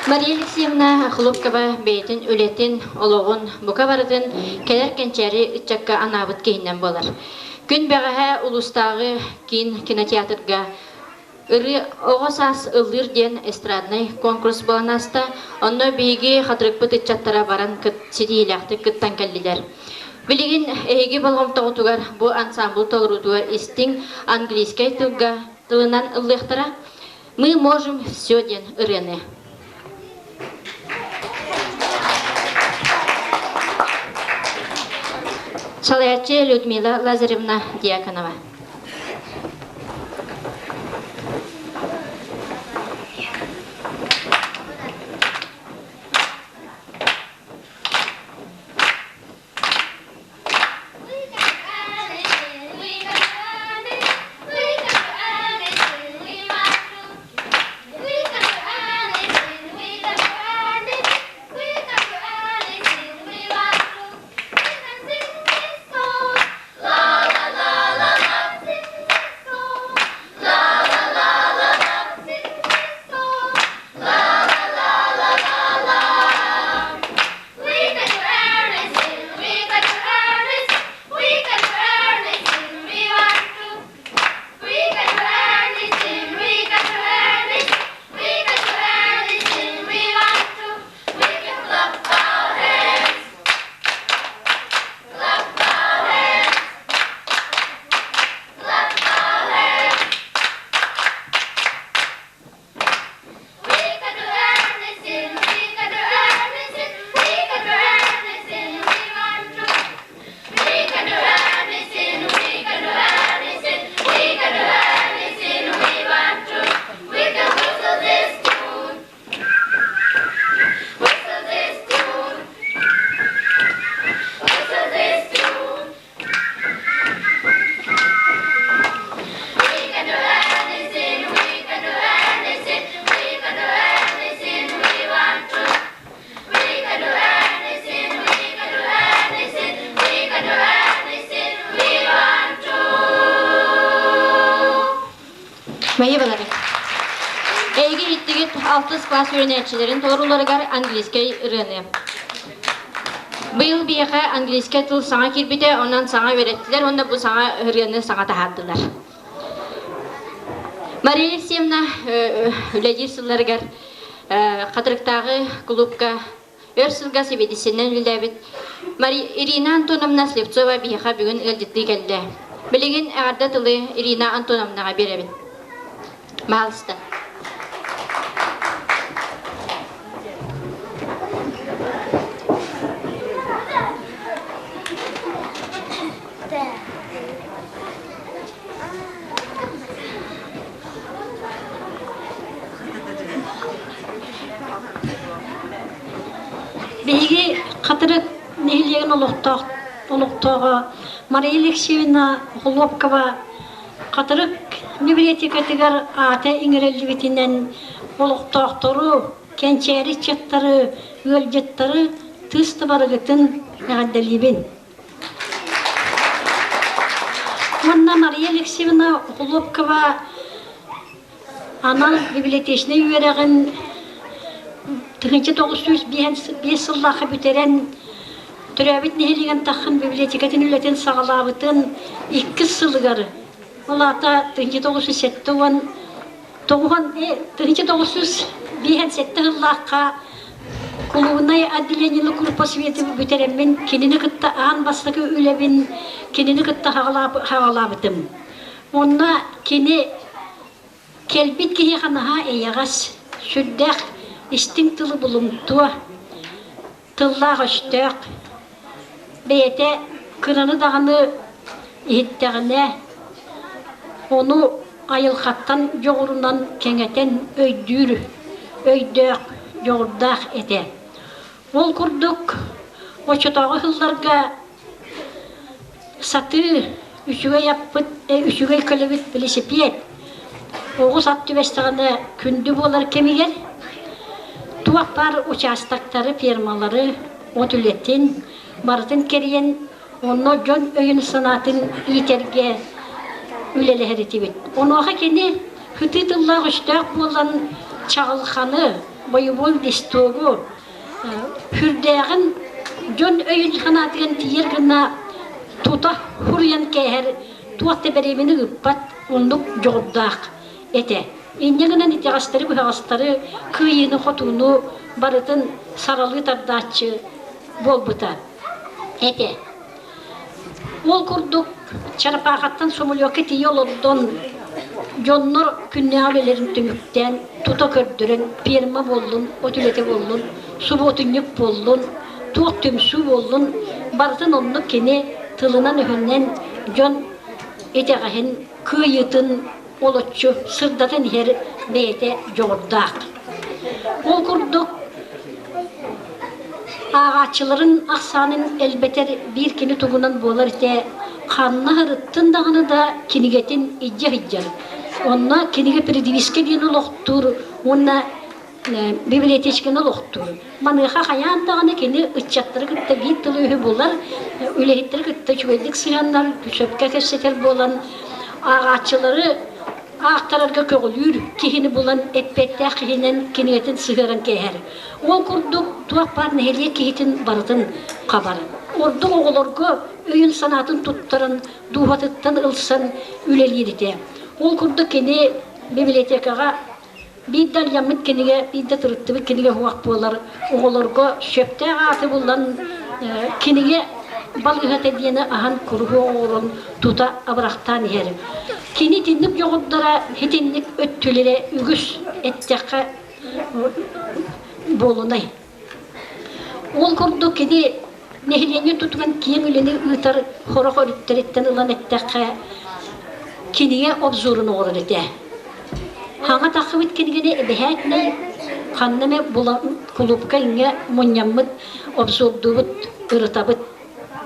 Мария Алексеевна Хлопкова бэйэтин үлэтин, олоҕун, бука барытын кэлэр кэнчээри ыччакка анаабыт киһинэн буолар. Күн бэҕэһээ улуустааҕы киин кинотеатрга Ырыа оҕо саас ыллыыр диэн эстраднай конкурс буолан ааста. Онно биһиги хатырыкпыт ыччаттара баран ситиһиилээхтик кыттан кэллилэр. Билигин эһиги болҕомтоҕутугар бу ансамбл толоруутугар истиҥ английскай тылга тылынан ыллыахтара. Мы можем все диэн ырыаны. Салайааччы Людмила Лазаревна Дьяконова. Майы балары. Эйги иттигит алтыс класс үөрэнээччилэрин толорууларыгар английскай ырыаны. Быйыл биһиэхэ английскай тыл саҥа киирбитэ, онон саҥа үөрэттилэр уонна бу саҥа ырыаны саҥа таһаардылар. Мария Алексеевна үлэлиир сылларыгар Хатырыктааҕы кулуупка өр сылга сэбиэдиссэнэн үлэлээбит Мария Ирина Антоновна Слепцова биһиэхэ бүгүн ыалдьыттыы кэллэ. Билигин эҕэрдэ тылы Ирина Антоновнаҕа биэрэбин. Маалыста. Биһиги Хатырык нэһилиэгин олохтоох олохтооҕо Мария Алексеевна Охлопкова Хатырык библиотекатыгар аата иҥэриллибитинэн олохтоохтору, кэнчээри ыччаттары, ыалдьыттары тыыс табарыгытын эҕэрдэлиибин. Уонна Мария Алексеевна Охлопкова анал библиотечнай үөрэҕин 1905 сыллаахха бүтэрэн төрөөбүт нэһилиэгин таххан библиотекатын үлэтин саҕалаабытын иккис сылыгар, ол аата 1970 1957 сыллаахха Кулуунай отделениены курпосветы бүтэрэммин кинини кытта аан бастакы үлэбин кинини кытта хаҕалаабытым. Онно кини кэлбит киһиэхэ наһаа эйэҕэс, сүрдээх истиҥ тылы булумтуо, тыллаах-өстөөх, бэйэтэ кыраны даҕаны иһиттэҕинэ, ону айылҕаттан дьоҕурунан кэҥэтэн өйдүүр өйдөөх, дьоҕурдаах этэ. Ол курдук оччотооҕу сылларга сатыы үчүгэй аппыт, үчүгэй көлөбүт велосипед оҕус ат түбэстэҕинэ күндү буолар кэмигэр туох баар учаастактары, фермалары, от үлэтин барытын кэрийэн онно дьон өйүн-санаатын иитэргэ үлэлэһэр этибит. Онуоха кини сытыы тыллаах өстөөх буолан чаҕылханы, бойобуой листогу сүрдээҕин дьон өйүн-санаатыгар тиийэр гына тута суруйан кээһэр туох да бэриэмэни ыыппат оннук дьоҕурдаах этэ. Инньэ гынан итэҕэстэри-быһаҕастары, кыайыыны-хотууну барытын саралыы тардааччы буолбута этэ. Ол курдук Чарапаахаттан самолёкка тиийэ олордон дьоннор күннээҕи үлэлэрин түмүктээн тута көрдөрөн пиэрмэ буоллун, от үлэтэ буоллун, субуотунньук буоллун, туох түмсүү буоллун барытын оннук кини тылынан-өһүнэн дьон итэҕэһин, кыайыытын олоччу сырдатан иһэр бэйэтэ дьоҕурдаах. Ол курдук ааҕааччыларын ахсаанын элбэтэр биир кини тугунан буолар этэ ханна ырыттын даҕаны да кинигэтин илдьэ сылдьар. Онно кинигэ передвижка диэн олохтуур уонна библиотечканы олохтуур. Маныаха хайаан даҕаны кини ыччаттары кытта биир тылы-өһү булар, үлэһиттэри кытта үчүгэйдик сыһыаннар, сөпкө кэпсэтэр буолан ааҕааччылары аахтарарга көҕүлүүр киһини булан эппиэттээх киһинэн кинигэтин сыһыаран кээһэр. Ол курдук туох баар нэһилиэк киһитин барытын хабар. Ордук оҕолорго өйүн-санаатын туттаран, дууһатыттан ылсан үлэлиир этэ. Ол курдук кини библиотекаҕа биир да ылламмыт кинигэ, биир да тырыттыбыт кинигэ суох буолар. Оҕолорго сөптөөх ааты булан кинигэ балыыһата диэни аһан куруһуок оҥорон тута абырахтаан иһэр. Кини итинник дьоҕурдара, итинник өттүлэрэ үгүс эттэххэ буолунай. Ол курдук кини нэһилиэнньэ тутуган киэҥ үлэни ыытар сорох өрүттэриттэн ылан эттэххэ, кинигэ обзорун оҥорор этэ. Хаҥа тахсыбыт кинигэни эбэһээтинэй ханна эмэ булан кулуупка иҥҥэ мунньаммыт, обзордуубут, ырытабыт.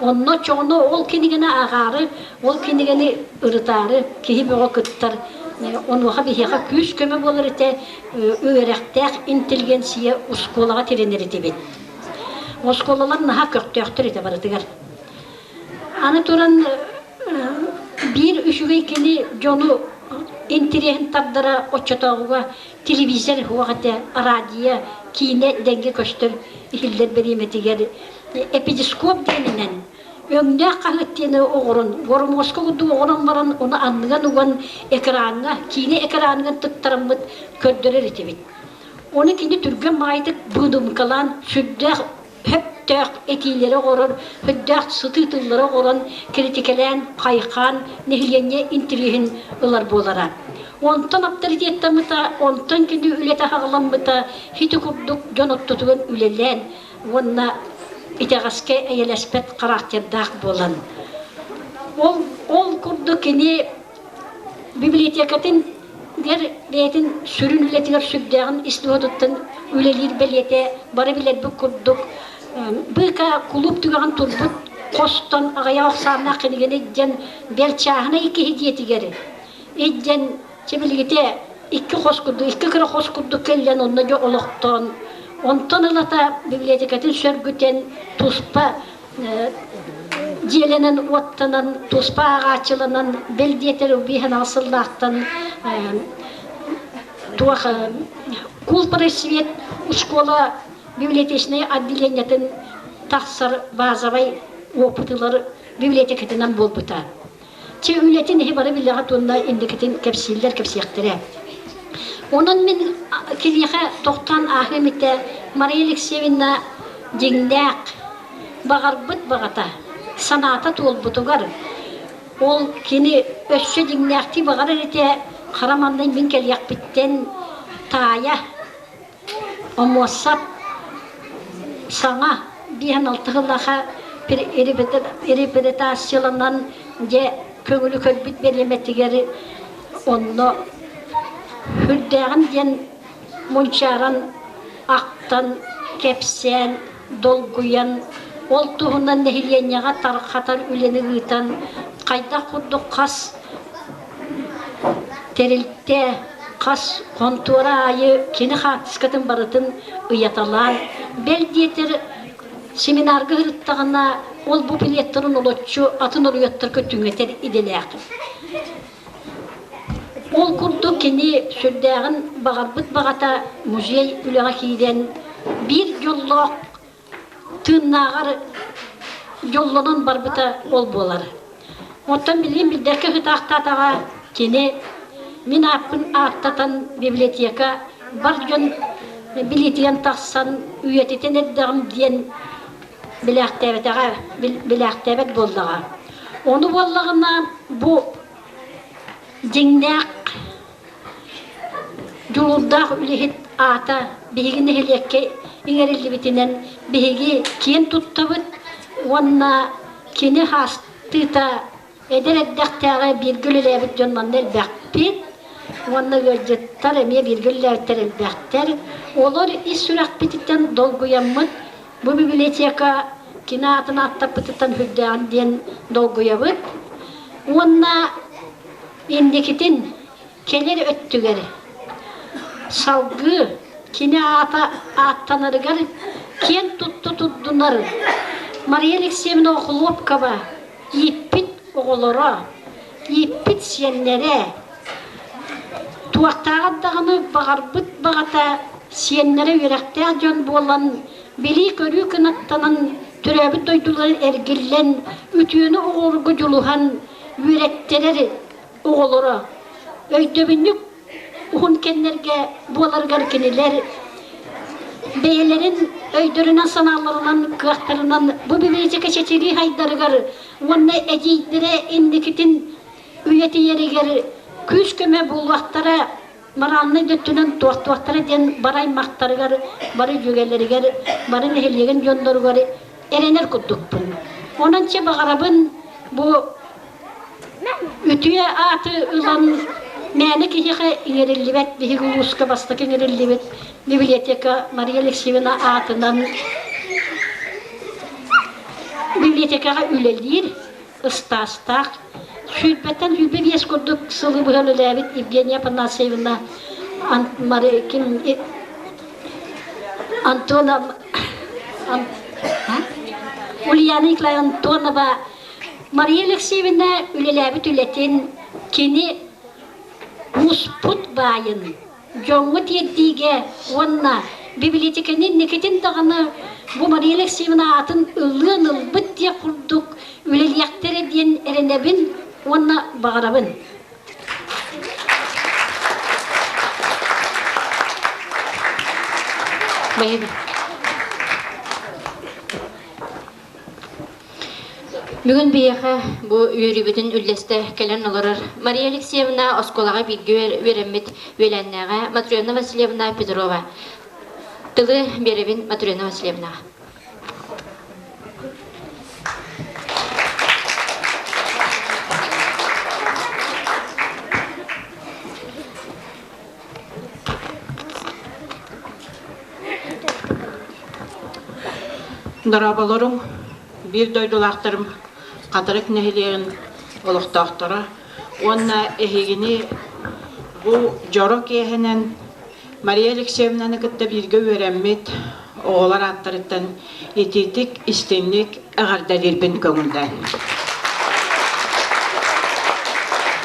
Онно чоҕуну ол кинигэни ааҕаары, ол кинигэни ырытаары киһи бөҕө кыттар. Онуоха биһиэхэ күүс-көмө буолар этэ, үөрэхтээх интеллигенция оскуолаҕа тирэнэр этибит. Оскуолалар наһаа көхтөөхтөр этэ барытыгар. Аны туран биир үчүгэй кини дьону интириэһин тардара оччотооҕуга телевизор суох этэ, радио, киинэ дэҥҥэ көстөр иһиллэр бириэмэтигэр эпидископ диэнинэн өҥнөөх хаһыат диэни оҕорон, бормуоска курдук оҕорон баран, ону анныган уган экраҥҥа, киинэ экраныгар тыктараммыт көрдөрөр этибит. Ону кини түргэн баҕайытык быыдымкалаан сүрдээх сөптөөх этиилэри оҥорор, сүрдээх сытыы тыллары оҥорон, критикэлээн, хайхаан, нэһилиэнньэ интэриэһин ылар буолара. Онтон авторитеттаммыта, онтон кини үлэтэ аҕаламмыта, ити курдук дьон ортотугар үлэлээн уонна итэҕэскэ эйэлэспэт характердаах буолан. Ол, ол курдук кини библиотекатын Дэр бэйэтин сүрүн үлэтигэр сүрдээҕин ис дууһатыттан үлэлиир бэлиэтэ бары билэрбит курдук быыка кулууп түгэҕин турбут хостон аҕыйах ахсааннаах кинигэни илдьэн бэл чааһынай киһи дьиэтигэр илдьэн чэ билигитэ икки хос курдук икки кыра хос курдук кэллэн онно дьэ олохтоон онтон ылата библиотекатын сөргүтэн туспа дьиэлэнэн уоттанан туспа ааҕааччыланан бэл диэтэр убиһан сыллаахтан туох кулпросвет школа библиотечнай отделениетын тахсар базовай опытылар библиотекатынан буолбута. Чи үлэтин иһи бары билэҕит уонна инникитин кэпсииллэр кэпсиэхтэрэ. Онон мин киниэхэ тохтоон ааһыам этэ Мария Алексеевна дьиҥнээх баҕарбыт баҕата, санаата туолбутугар ол кини өссө дьиҥнээхтии баҕарар этэ хара маннай мин кэлиэхпиттэн таайа Омуоссап саҥа биэһэн алта сыллаахха реабилитацияланан дьэ көҥүлү көрбүт бириэмэтигэр онно сүрдээҕин диэн мунчааран ахтан кэпсээн долгуйан ол туһунан нэһилиэнньэҕэ тарҕатар үлэни ыытан хайдах курдук хас Тэрилтэ хас хонтуора аайы кини хаартыскатын барытын ыйаталаан, бэл диэтэр семинарга сырыттаҕына ол бу билеттарын олоччу атын оруйуоттарга түҥэтэр идэлээх. Ол курдук кини сүрдээҕин баҕарбыт баҕата музей үлэҕэ киирэн биир дьоллоох тыыннааҕар дьоллонон барбыта ол буолар. Оттон билигин билбэккэ сытаахтаатаҕа кини мин ааппын ааттатан библиотека бар дьон билиитигэн тахсан үйэтитэн эрдэҕим диэн билээхтээбэтэҕэ билээхтээбэт буоллаҕа. Ону буоллаҕына бу дьиҥнээх Дьулуурдаах үлэһит аата биһиги нэһилиэккэ иҥэриллибитинэн биһиги киэн туттабыт уонна кини хаастыыта эдэр эрдэхтээҕи бииргэ үлэлээбит дьон манна элбэхпит уонна ыалдьыттар эмиэ бииргэ үлэлээбиттэр элбэхтэр. Олор ис сүрэхпититтэн долгуйаммыт бу библиотека кини аатын ааттаппытыттан сүрдээҕин диэн долгуйабыт. Уонна инникитин кэлэр өттүгэр салгыы кини аата ааттанарыгар киэн тутта турдунар Мария Алексеевна Охлопкова ииппит оҕолоро, ииппит сиэннэрэ туохтааҕар даҕаны баҕарбыт баҕата сиэннэрэ үөрэхтээх дьон буолан билии-көрүү кынаттанан төрөөбүт дойдуларын эргиллэн үтүөнү оҕолорго дьулуһан үөрэттэрэр оҕолоро өйдөбүнньүк уһун кэмнэргэ буоларыгар кинилэр бэйэлэрин өйдөрүнэн-санааларынан, кыахтарынан бу библиотека чэчирии хайдарыгар уонна эдьиийдэрэ инникитин үйэтийэригэр күүс-көмө буолуохтара, моральнай да өттүнэн туохтуохтара диэн бары аймахтарыгар, бары дьүөгэлэригэр, бары нэһилиэгин дьонноругар эрэнэр курдукпун. Онон чэ баҕарабын бу Үтүө ааты ылан мээнэ киһиэхэ иҥэриллибэт биһиги улууска бастакы иҥэриллибит библиотека Мария Алексеевна аатынан библиотекаҕа үлэлиир ыстаастаах сүүрбэттэн 25 курдук сылы быһа үлэлээбит Евгения Афанасьевна ким Антонова Ульяна Николаевна Антонова Мария Алексеевна үлэлээбит үлэтин кини муспут баайын дьоҥҥо тиэрдиигэ уонна бибилиэтикэни инникитин даҕаны бу Мария Алексеевна аатын ылыан ылбыт диэх курдук үлэлиэхтэрэ диэн эрэнэбин уонна баҕарабын. Бүгүн биһиэхэ бу үөрүүбүтүн үллэстэ кэлэн олорор Мария Алексеевна оскуолаҕа бииргэ үөрэммит үөлээннээҕэ Матрена Васильевна Петрова. Тылы биэрэбин Матрена Васильевнаҕа. Дорооболоруҥ, биир дойдулаахтарым Хатырык нэһилиэгин олохтоохторо уонна эһигини бу дьоро киэһэнэн Мария Алексеевнаны кытта бииргэ үөрэммит оҕолор ааттарыттан итиитик, истиҥник эҕэрдэлиирбин көҥүллээн.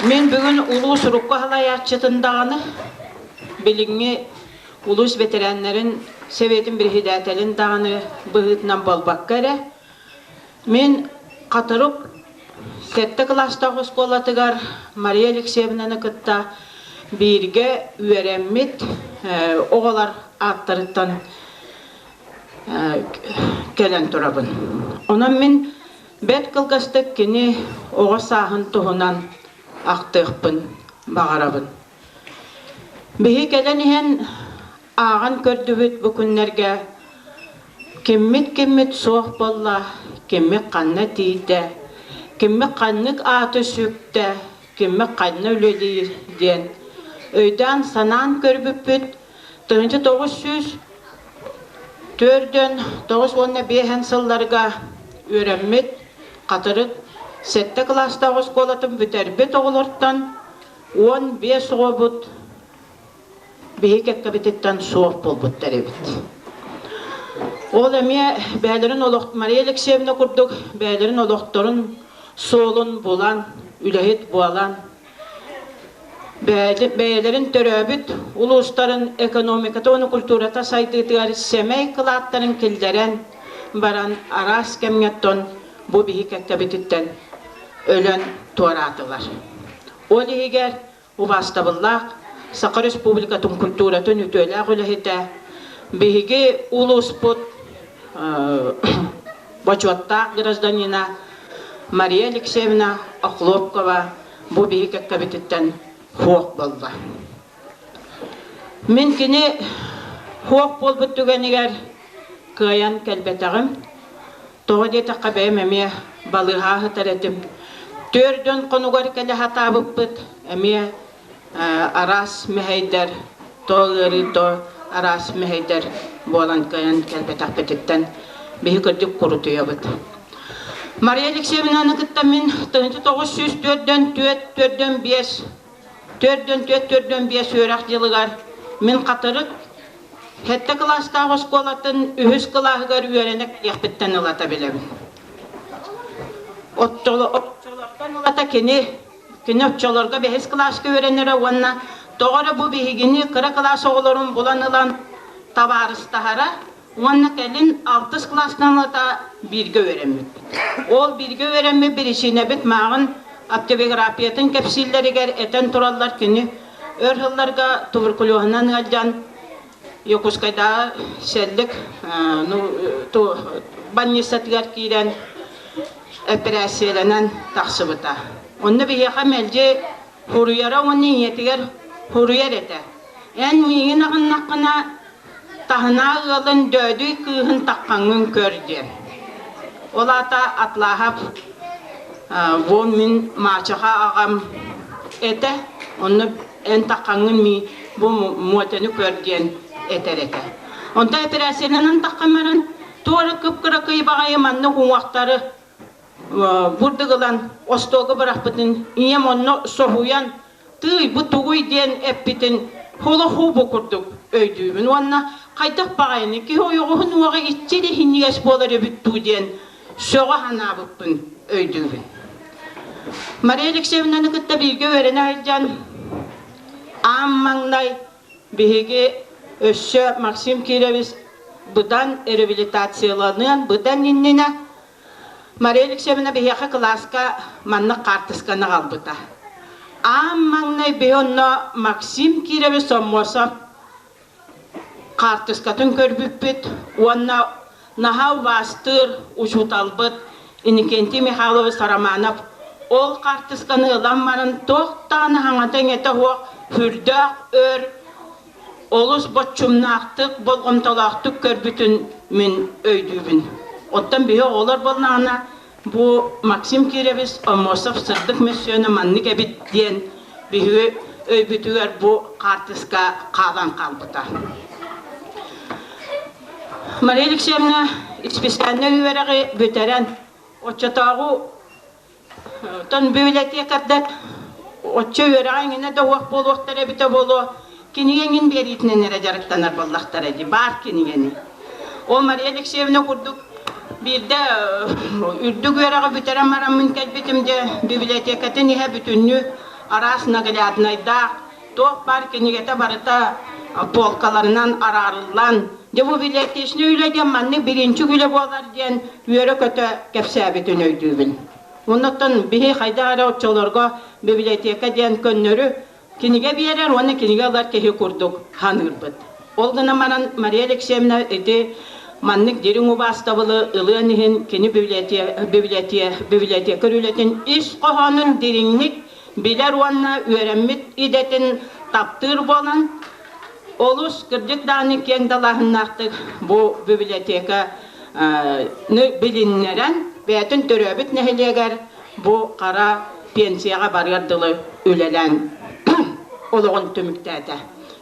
Мин бүгүн улуус урукку салайааччытын даҕаны, билиҥҥи улуус бэтэрээннэрин сэбиэтин бириһидээтэлин даҕаны быһыытынан буолбакка эрэ, мин Хатырык сэттэ кылаастаах оскуолатыгар Мария Алексеевнаны кытта бииргэ үөрэммит оҕолор ааттарыттан кэлэн турабын. Онон мин бэрт кылгастык кини оҕо сааһын туһунан ахтыахпын баҕарабын. Биһи кэлэн иһэн ааҕан көрдүбүт бу күннэргэ киммит-киммит суох буолла, киммит ханна тиийдэ, киммит ханнык ааты сүктэ, киммит ханна үлэлиир диэн өйдөөн-санаан көрбүппүт 1904 95 сылларга үөрэммит Хатырык сэттэ кылаастаах оскуолатын бүтэрбит оҕолортон 15 оҕобут биһи кэккэбититтэн суох буолбуттар эбит. Ол эмиэ бэйэлэрин олох Мария Алексеевна курдук бэйэлэрин олохторун суолун булан, үлэһит буолан, бэйэлэрин төрөөбүт улуустарын экономиката уонна культурата сайдыытыгар сэмэй кылааттарын киллэрэн баран араас кэмҥэ оттон бу биһи кэккэбититтэн өлөн туораатылар. Ол иһигэр убаастабыллаах Саха Республикатын культуратын үтүөлээх үлэһитэ, биһиги улууспут бочуоттаах гражданина Мария Алексеевна Охлопкова бу биһи кэккэбититтэн хуох буолла. Мин кини хуох буолбут түгэнигэр кыайан кэлбэтэҕим. Тоҕо диэтэххэ бэйэм эмиэ балыыһа сытар этим. Төрдөн хонугар кэлэ сатаабыппыт эмиэ араас мэһэйдэр, то ыарыы, то араас мэһэйдэр буолан кыайан кэлбэтэхпититтэн биһи кырдьык курутуйабыт. Мария Алексеевнаны кытта мин 1904 4 5 4 4 5 үөрэх дьылыгар мин Хатырык Сэттэ кылаастаах оскуолатын үһүс кылааһыгар үөрэнэ кэлиэхпиттэн ылата билэбин. Оччолортон ылата кини кини оччолорго бэһис кылааска үөрэнэрэ уонна тоҕо эрэ бу биһигини кыра кылаас оҕолорун булан ылан табаарыстаһара уонна кэлин алтыс кылаастан ылата бииргэ үөрэммиппит. Ол бииргэ үөрэммит биричиинэбит мааҕын автобиографиятын кэпсииллэригэр этэн тураллар кини өр сылларга туберкулеһунан ыалдьан Якутскайдааҕы сэллик ну, больницатыгар киирэн эпэрээссийэлэнэн тахсыбыта. Онно биһиэхэ мэлдьи хуруйара уонна ийэтигэр хуруйар этэ. Эн миигин аҕыннаххына таһынаа ыалын Дөөдүй кыыһын таххаҥҥын көр диэн. Ол аата Атлааһап бу мин маачаха аҕам этэ, онно эн таххаҥҥын мии бу муотаны көр диэн этэр этэ. Онтон эпэрээссийэлэнэн таххан баран туора кып-кыракый баҕайы маннык уҥуохтары бурдук ылан остуолга бырахпытын ийэм онно соһуйан тыый бу тугуй диэн эппитин холохуу курдук өйдүүбүн уонна хайдах баҕайыны киһи ойоҕоһун уоҕа иччи да иһинньигэс буолар эбит дуу диэн сөҕө санаабыппын өйдүүбүн. Мария Алексеевнаны кытта бииргэ үөрэнэ сылдьан. Аан маҥнай биһиги өссө Максим Кирович быдан реабилитацияланыан быдан иннинэ Мария Алексеевна биһиэхэ кылааска маннык хаартысканы аҕалбыта. Аан маҥнай биһи онно Максим Кирович Соммосов хаартыскатын көрбүппүт уонна наһаа убаастыыр учууталбыт Иннокентий Михайлович Романов ол хаартысканы ылан баран туох даҕаны хаҥата-иҥэтэ суох сүрдээх өр олус боччумнаахтык, болҕомтолоохтук көрбүтүн мин өйдүүбүн. Оттон биһи оҕолор буоллаҕына бу Максим Кирович Аммосов сырдык мөссүөнэ маннык эбит диэн биһиги өйбүтүгэр бу хаартыска хаалан хаалбыта. Мария Алексеевна специальнай үөрэҕи бүтэрэн оччотооҕу тон библиотекардар оччо үөрэҕэ эҥинэ да уох буолуохтара эбитэ буолуо кинигэ эҥин биэриитинэн эрэ дьарыктанар буоллахтара дии баар кинигэни. Ол Мария Алексеевна курдук биирдэ үрдүк үөрэҕи бүтэрэн бараммын кэлбитим дьэ библиотекатын иһэ бүтүннүү араас нагляднайдаах туох баар кинигэтэ барыта полкаларынан араарыллан дьэ бу библиотечнай үлэ диэн маннык бириинчик үлэ буолар диэн үөрэ-көтө кэпсээбитин өйдүүбүн. Оннуттан биһи хайдах эрэ оччолорго библиотека диэн көннөрү кинигэ биэрэр уонна кинигэ ылар киһи курдук саныырбыт. Ол гынан баран Мария Алексеевна ити маннык дириҥ убаастабылы ылыан иһин кини библиотека, библиотека үлэтин ис хоһоонун дириҥник билэр уонна үөрэммит идэтин таптыыр буолан, олус кырдьык даҕаны киэҥ далааһыннаахтык бу библиотеканы билиннэрэн, бэйэтин төрөөбүт нэһилиэгэр бу хара пенсияҕа барыар дылы үлэлээн олоҕун түмүктээтэ.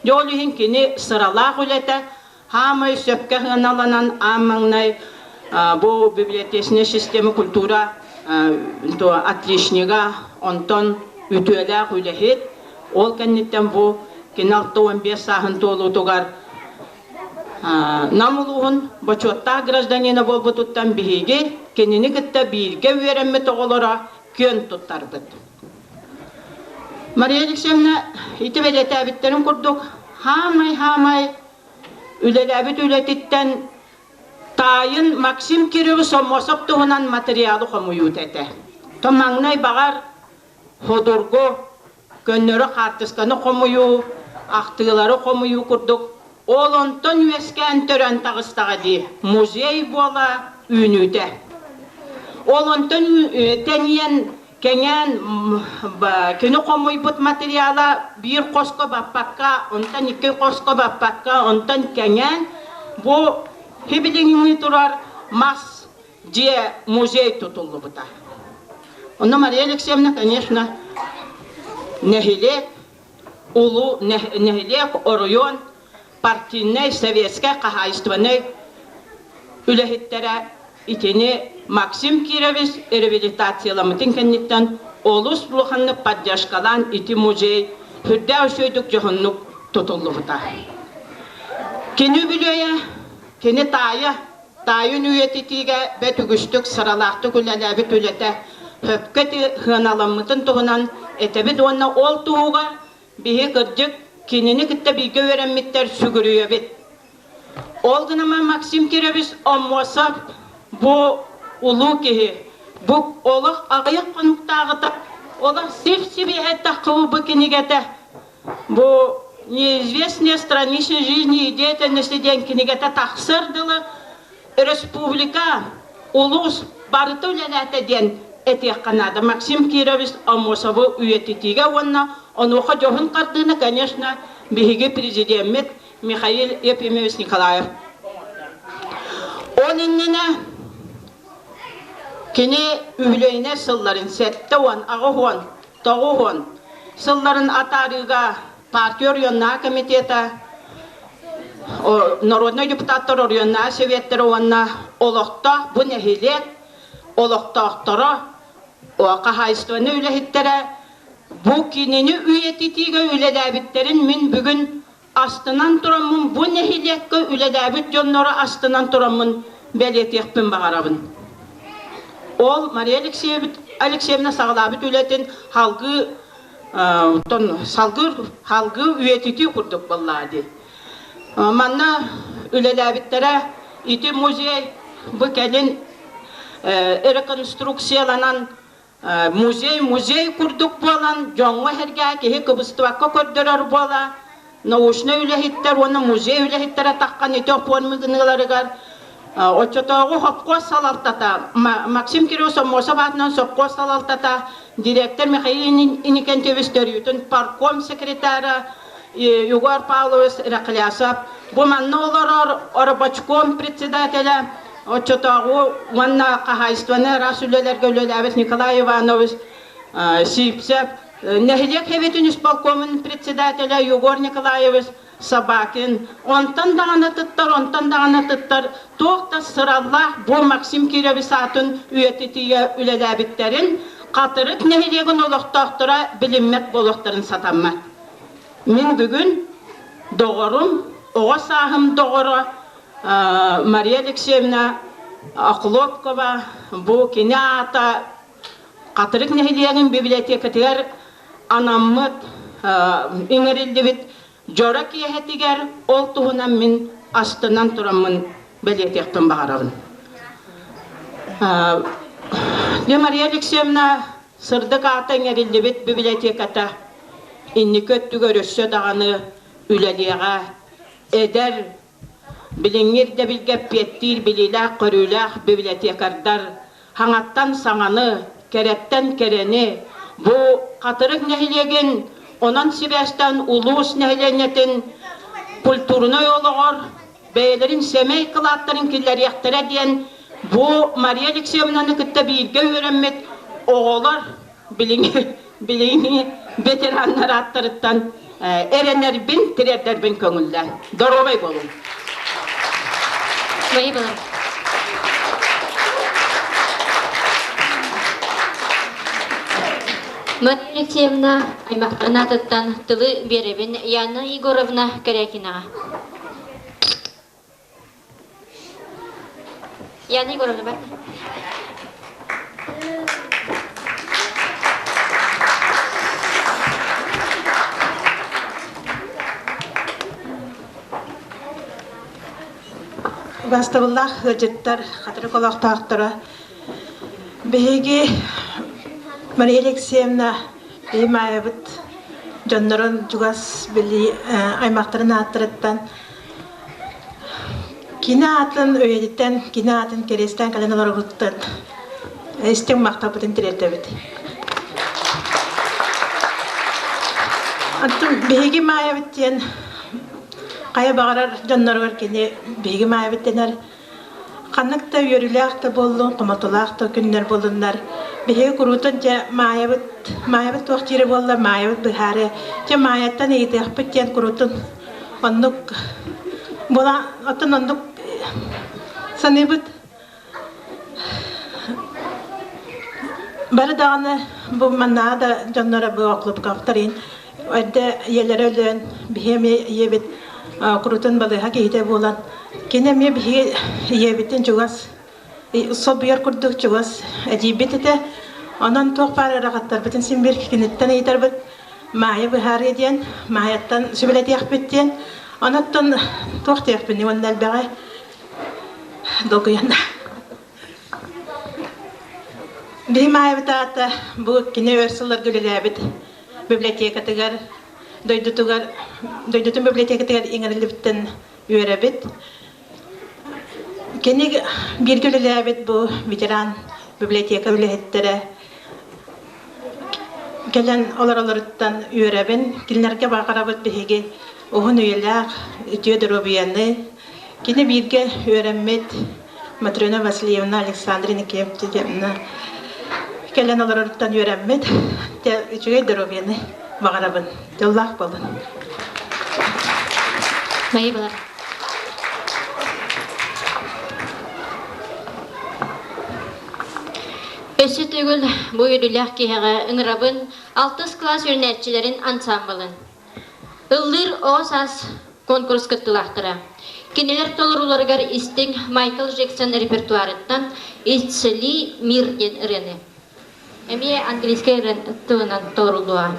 Дьэ ол иһин кини сыралаах үлэтэ хаамай сөпкө сыаналанан аан маҥнай бу библиотечная система культура отличнига, онтон үтүөлээх үлэһит, ол кэнниттэн бу кини 65 сааһын туолуутугар Нам улууһун бочуоттаах гражданина буолбутуттан биһиги кинини кытта бииргэ үөрэммит оҕолоро күөн туттарбыт. Мария Алексеевна ити бэлиэтээбиттэрин курдук хаамай-хаамай үлэлээбит үлэтиттэн таайын Максим Кириллович Соммосов туһунан матырыйаалы хомуйуута этэ. То маҥнай баҕар ходургу көннөрү хаартысканы хомуйуу, ахтыылары хомуйуу курдук ол онтон үөскээн төрөөн таҕыстаҕа дии музей буола үүнүүтэ. Ол онтон тэнийэн кэҥээн кини хомуйбут материала биир хоско баппакка, онтон икки хоско баппакка, онтон кэҥээн бу хибилиҥҥи турар мас дьиэ музей тутуллубута. Онно Мария Алексеевна, конечно, нэһилиэк, улуу нэһилиэк, оройуон партийнай, советскай, хаһаайыстыбаннай үлэһиттэрэ итини Максим Кирович реабилитацияламмытын кэнниттэн олус улаханнык поддержкалаан ити музей сүрдээх үчүгэйдик дьоһуннук тутуллубута. Кини үбүлүөйэ, кини таайа Таайын үйэтитиигэ бэрт үгүстүк сыралаахтык үлэлээбит үлэтэ сөпкө сыаналаммытын туһунан этэбит уонна ол туһугар биһи кырдьык кинини кытта бииргэ үөрэммиттэр сүгүрүйэбит. Ол гынан Максим Кирович Оммосов бу улуу киһи, бу олох аҕыйах хонуктааҕыта олох сип-сибиэһэй таххыбы бу кинигэтэ Бу «Неизвестные страницы жизни и деятельности» диэн кинигэтэ тахсар дылы республика, улуус барыта үлэлээтэ диэн этиэххэ наада. Максим Кирович Аммосовы үйэтитиигэ уонна онуоха дьоһун хардыыны, конечно, биһиги президеммит Михаил Ефимович Николаев. Он иннинэ кини үбүлүөйүнэй сылларын 78 90 сылларын атаарыыга партия оройуоннааҕы комитета, народнай депутаттар оройуоннааҕы советтара уонна олохтоох бу нэһилиэк олохтоохторо, хаһаайыстыбаннай үлэһиттэрэ бу кинини үйэтитиигэ үлэлээбиттэрин мин бүгүн астынан тураммын бу нэһилиэккэ үлэлээбит дьоннору астынан тураммын бэлиэтиэхпин баҕарабын. Ол Мария Алексеевна саҕалаабыт үлэтин салгыы Оттон салгыы халгыы үйэтитии курдук буоллаа дии. Манна үлэлээбиттэрэ ити музей бу кэлин реконструкцияланан музей музей курдук буолан дьоҥҥо сэргээ киһи кыбыстыбакка көрдөрөр буола научнай үлэһиттэр уонна музей үлэһиттэрэ таххан ити оформигыныыларыгар оччотооҕу сопхуос салалтата Максим Кириллович Соммосов аатынан сопхуос салалтата директор Михаил Иннокентьевич төрүүтүн партком секретара Егор Павлович Рахлясов бу манна олорор рабочком председателя оччотооҕу уонна хаһаайыстыбаны араас үлэлэргэ үлэлээбит Николай Иванович Сивцев нэһилиэк Сэбиэтин исполкомун председателя Егор Николаевич Собакин онтон даҕаны тыттар, онтон даҕаны тыттар туох да сыраллаах бу Максим Кирович аатын үйэтитиигэ үлэлээбиттэрин Хатырык нэһилиэгин олохтоохторо билиммэт буолуохтарын сатаммат. Мин бүгүн доҕорум, оҕо сааһым доҕоро Мария Алексеевна Охлопкова бу кини аата Хатырык нэһилиэгин библиотекатыгар анаммыт, иҥэриллибит дьоро киэһэтигэр ол туһунан мин астынан тураммын бэлиэтиэхпин баҕарабын. Дьэ Мария Алексеевна сырдык аата иҥэриллибит библиотеката инники өттүгэр өссө даҕаны үлэлиэҕэ, эдэр Билиҥҥи ирдэбилгэ эппиэттиир билиилээх-көрүүлээх библиотекардар хаҥаттан саҥаны, кэрэттэн кэрэни бу Хатырык нэһилиэгин, онон сибээстээн улуус нэһилиэнньэтин культурнай олоҕор бэйэлэрин сэмэй кылааттарын киллэриэхтэрэ диэн бу Мария Алексеевнаны кытта бииргэ үөрэммит оҕолор билиҥҥи билиҥҥи ветераннар ааттарыттан эрэнэрбин, тириэрдэрбин көҥүллээн. Доруобай буолуҥ! Мария Алексеевна аймахтарын аатыттан тылы биэрэбин Яна Егоровна Корякинаҕа. Яна Егоровна бар. Бастабыллаах ыалдьыттар, хатырык олохтоохторо, биһиги Мария Алексеевна биһи Маайабыт дьоннорун чугас били аймахтарын ааттарыттан Кини аатын үйэтиттэн, кини аатын кэриэстээн кэлэн олоробуттан истиҥ махталбытын тириэрдэбит. Оттон биһиги Маайабыт диэн хайа баҕарар дьонноругар кини биһиги Маайабыт дэнэр. Ханнык да үөрүүлээх да буоллун, хомотулаах да күннэр буоллуннар, биһиги куруутун дьэ Маайабыт, Маайабыт туох диирэ буолла, Маайабыт быһаарыа, дьэ Маайаттан ыйытыахпыт диэн куруутун оннук була оттон оннук саныыбыт. Бары даҕаны бу маннааҕы да дьонноро бу Охлопковтар иһин эрдэ ийэлэрэ өлөн, биһи эмиэ ийэбит курутун балыыһа киһитэ буолан, кини эмиэ биһиги ийэбитин чугас солбуйар курдук чугас эдьиийбит этэ. Онон туох баар ыарахаттарбытын син биир киниттэн ыйытарбыт. Маайа быһаарыа диэн, Маайаттан сүбэлэтиэхпит диэн. Онон туох диэхпиний уонна элбэҕи долгуйан Биһи Маайабыт аата бу кини өр сылларга үлэлээбит библиотекатыгар, дойдутугар, дойдутун библиотекатыгар иҥэриллибиттэн үөрэбит. Кини бииргэ үлэлээбит бу ветеран библиотека үлэһиттэрэ кэлэн олоролоруттан үөрэбин. Кинилэргэ баҕарабыт биһиги уһун үйэлээх үтүө доруобуйаны. Кини бииргэ үөрэммит Матрена Васильевна Александра Никитична кэлэн олороруттан үөрэммит. Үчүгэй доруобуйаны баҕарабын. Дьоллоох буолун. Майыбылар. Өссө төгүл бу үөрүүлээх киэһэҕэ ыҥырабын алтыс кылаас үөрэнээччилэрин ансаамбылын. Ыллыыр оҕо саас конкурс кыттыылаахтара. Кинилэр толорууларыгар истиҥ Майкл Джексон репертуарыттан «Исцели мир» диэн ырыаны. Эмиэ английскай ырыа тылынан толоруллуоҕа.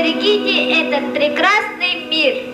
Берегите этот прекрасный мир!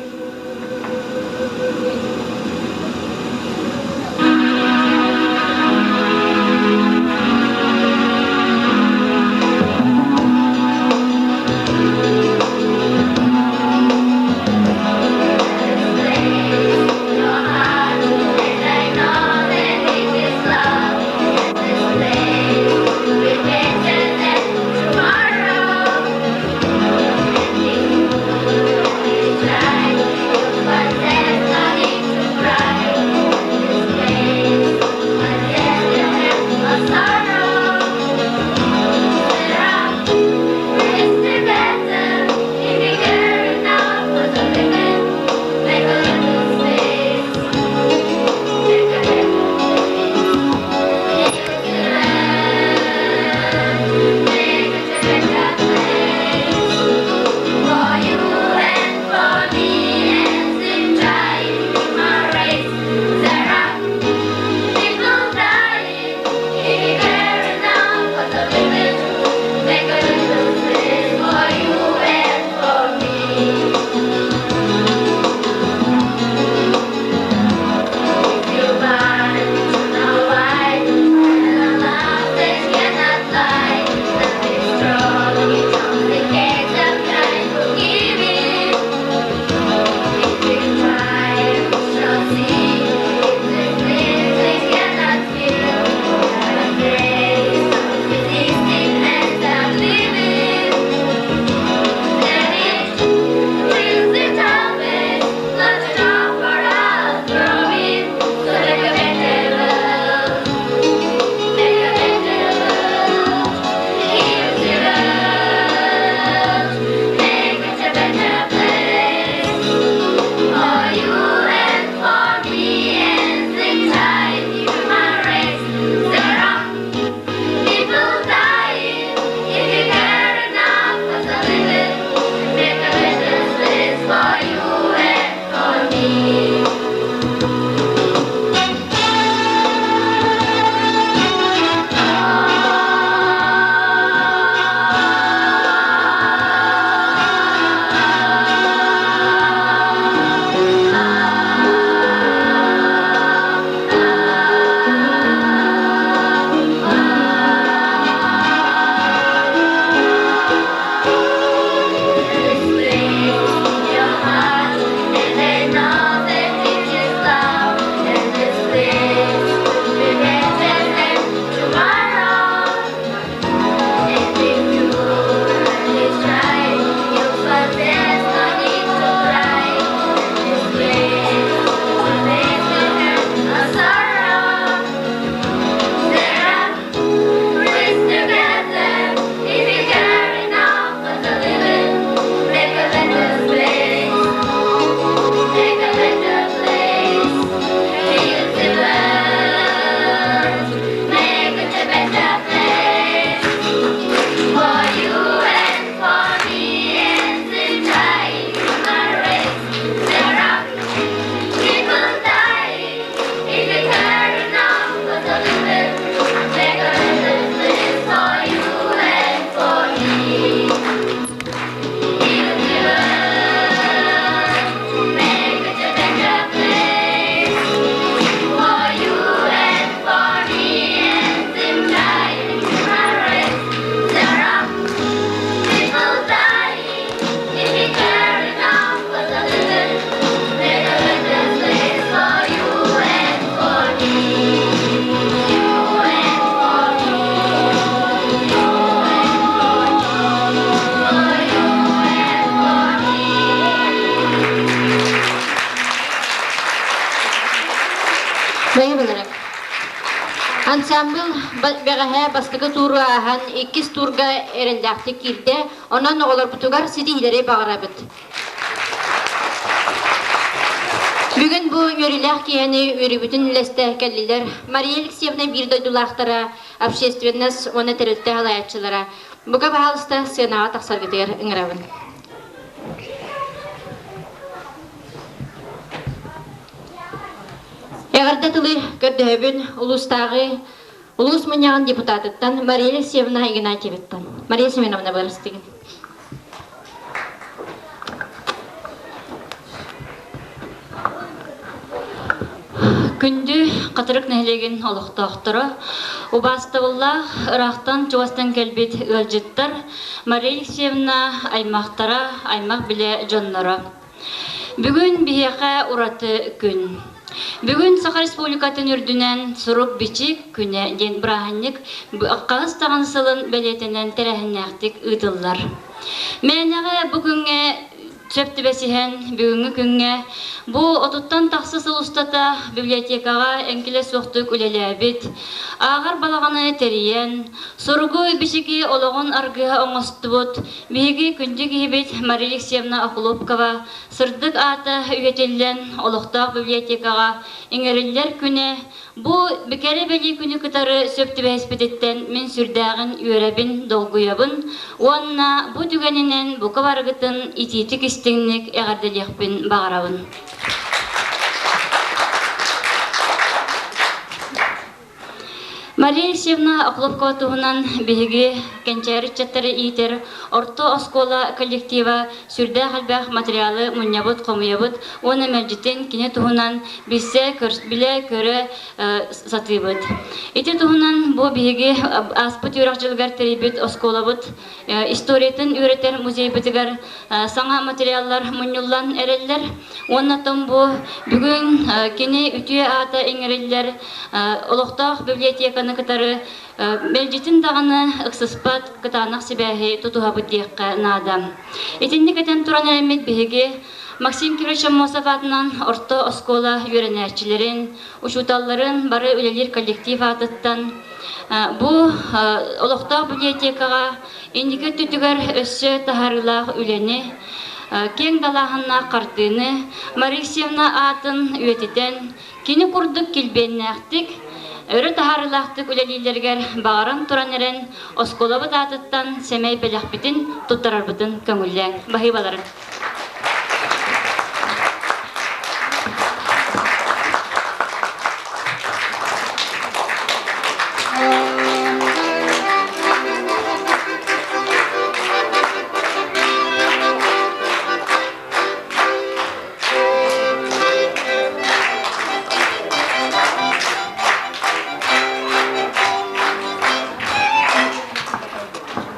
Ансамбл бэҕэһээ бастакы тууру ааһан иккис туурга эрэллээхтик киирдэ. Онон оҕолорбутугар ситиһиилэри баҕарабыт. Бүгүн бу үөрүүлээх киэһэни үөрүүбүтүн үллэстэ кэллилэр Мария Алексеевна биир дойдулаахтара, общественность уонна тэрилтэ салайааччылара. Бука баһаалыста сыанаҕа тахсаргытыгар ыҥырабын. Эҕэрдэ тылы көрдөһөбүн улуустааҕы улуус мунньаҕын депутатыттан Мария Алексеевна Игнатьевиттан. Мария Семеновна бырастыгын. Күндү Хатырык нэһилиэгин олохтоохторо, убаастабыллаах ыраахтан чугастан кэлбит ыалдьыттар, Мария Алексеевна аймахтара, аймах билэ дьонноро. Бүгүн биһиэхэ ураты күн. Бүгүн Саха Республикатын үрдүнэн сурук-бичик күнэ диэн бырааһынньык хаһыс даҕаны сылын бэлиэтэнэн тэрээһиннээхтик ыытыллар. Мээнэҕэ бу күҥҥэ сөп түбэсиһэн бүгүҥҥү күҥҥэ бу отуттан тахса сыл устата библиотекаҕа эҥкилэ суохтук үлэлээбит, ааҕар балаҕаны тэрийэн, суругу-бичиги олоҕун аргыһа оҥостубут биһиги күндү киһибит Мария Алексеевна Охлопкова сырдык аата үйэтиллэн олохтоох библиотекаҕа иҥэриллэр күнэ Бу кэрэ бэлиэ күнү кытары сөп түбэһиспититтэн мин сүрдээҕин үөрэбин, долгуйабын уонна бу түгэнинэн бука барыгытын итиитик истиҥник эҕэрдэлиэхпин баҕарабын. Мария Алексеевна Охлопкова туһунан биһиги кэнчээри ыччаттары иитэр орто оскуола коллектива сүрдээх элбэх материалы мунньабыт, хомуйабыт уонна мэлдьитин кини туһунан билсэ, билэ-көрө сатыыбыт. Ити туһунан бу биһиги ааспыт үөрэх дьылыгар тэрийбит оскуолабыт историятын үөрэтэр музейбытыгар саҥа материаллар мунньуллан эрэллэр. Уонна оттон бу бүгүн кини үтүө аата иҥэриллэр олохтоох библиотеканы кытары мэлдьитин даҕаны ыксыспат кытаанах сибээһи тутуһабыт диэххэ наада. Итинник этэн туран эрэммит биһиги Максим Кирович Аммосов аатынан орто оскуола үөрэнээччилэрин, учууталларын бары үлэлиир коллектив аатыттан бу олохтоох библиотекаҕа инники өттүтүгэр өссө таһаарыылаах үлэни, киэҥ далааһыннаах хардыыны Мария Алексеевна аатын үйэтитэн, кини курдук килбиэннээхтик, өрө таһаарыылаахтык үлэлииллэригэр баҕаран туран эрэн, оскуолабыт аатыттан сэмэй бэлэхпитин туттарарбытын көҥүллээҥ. Баһыыбаларыҥ.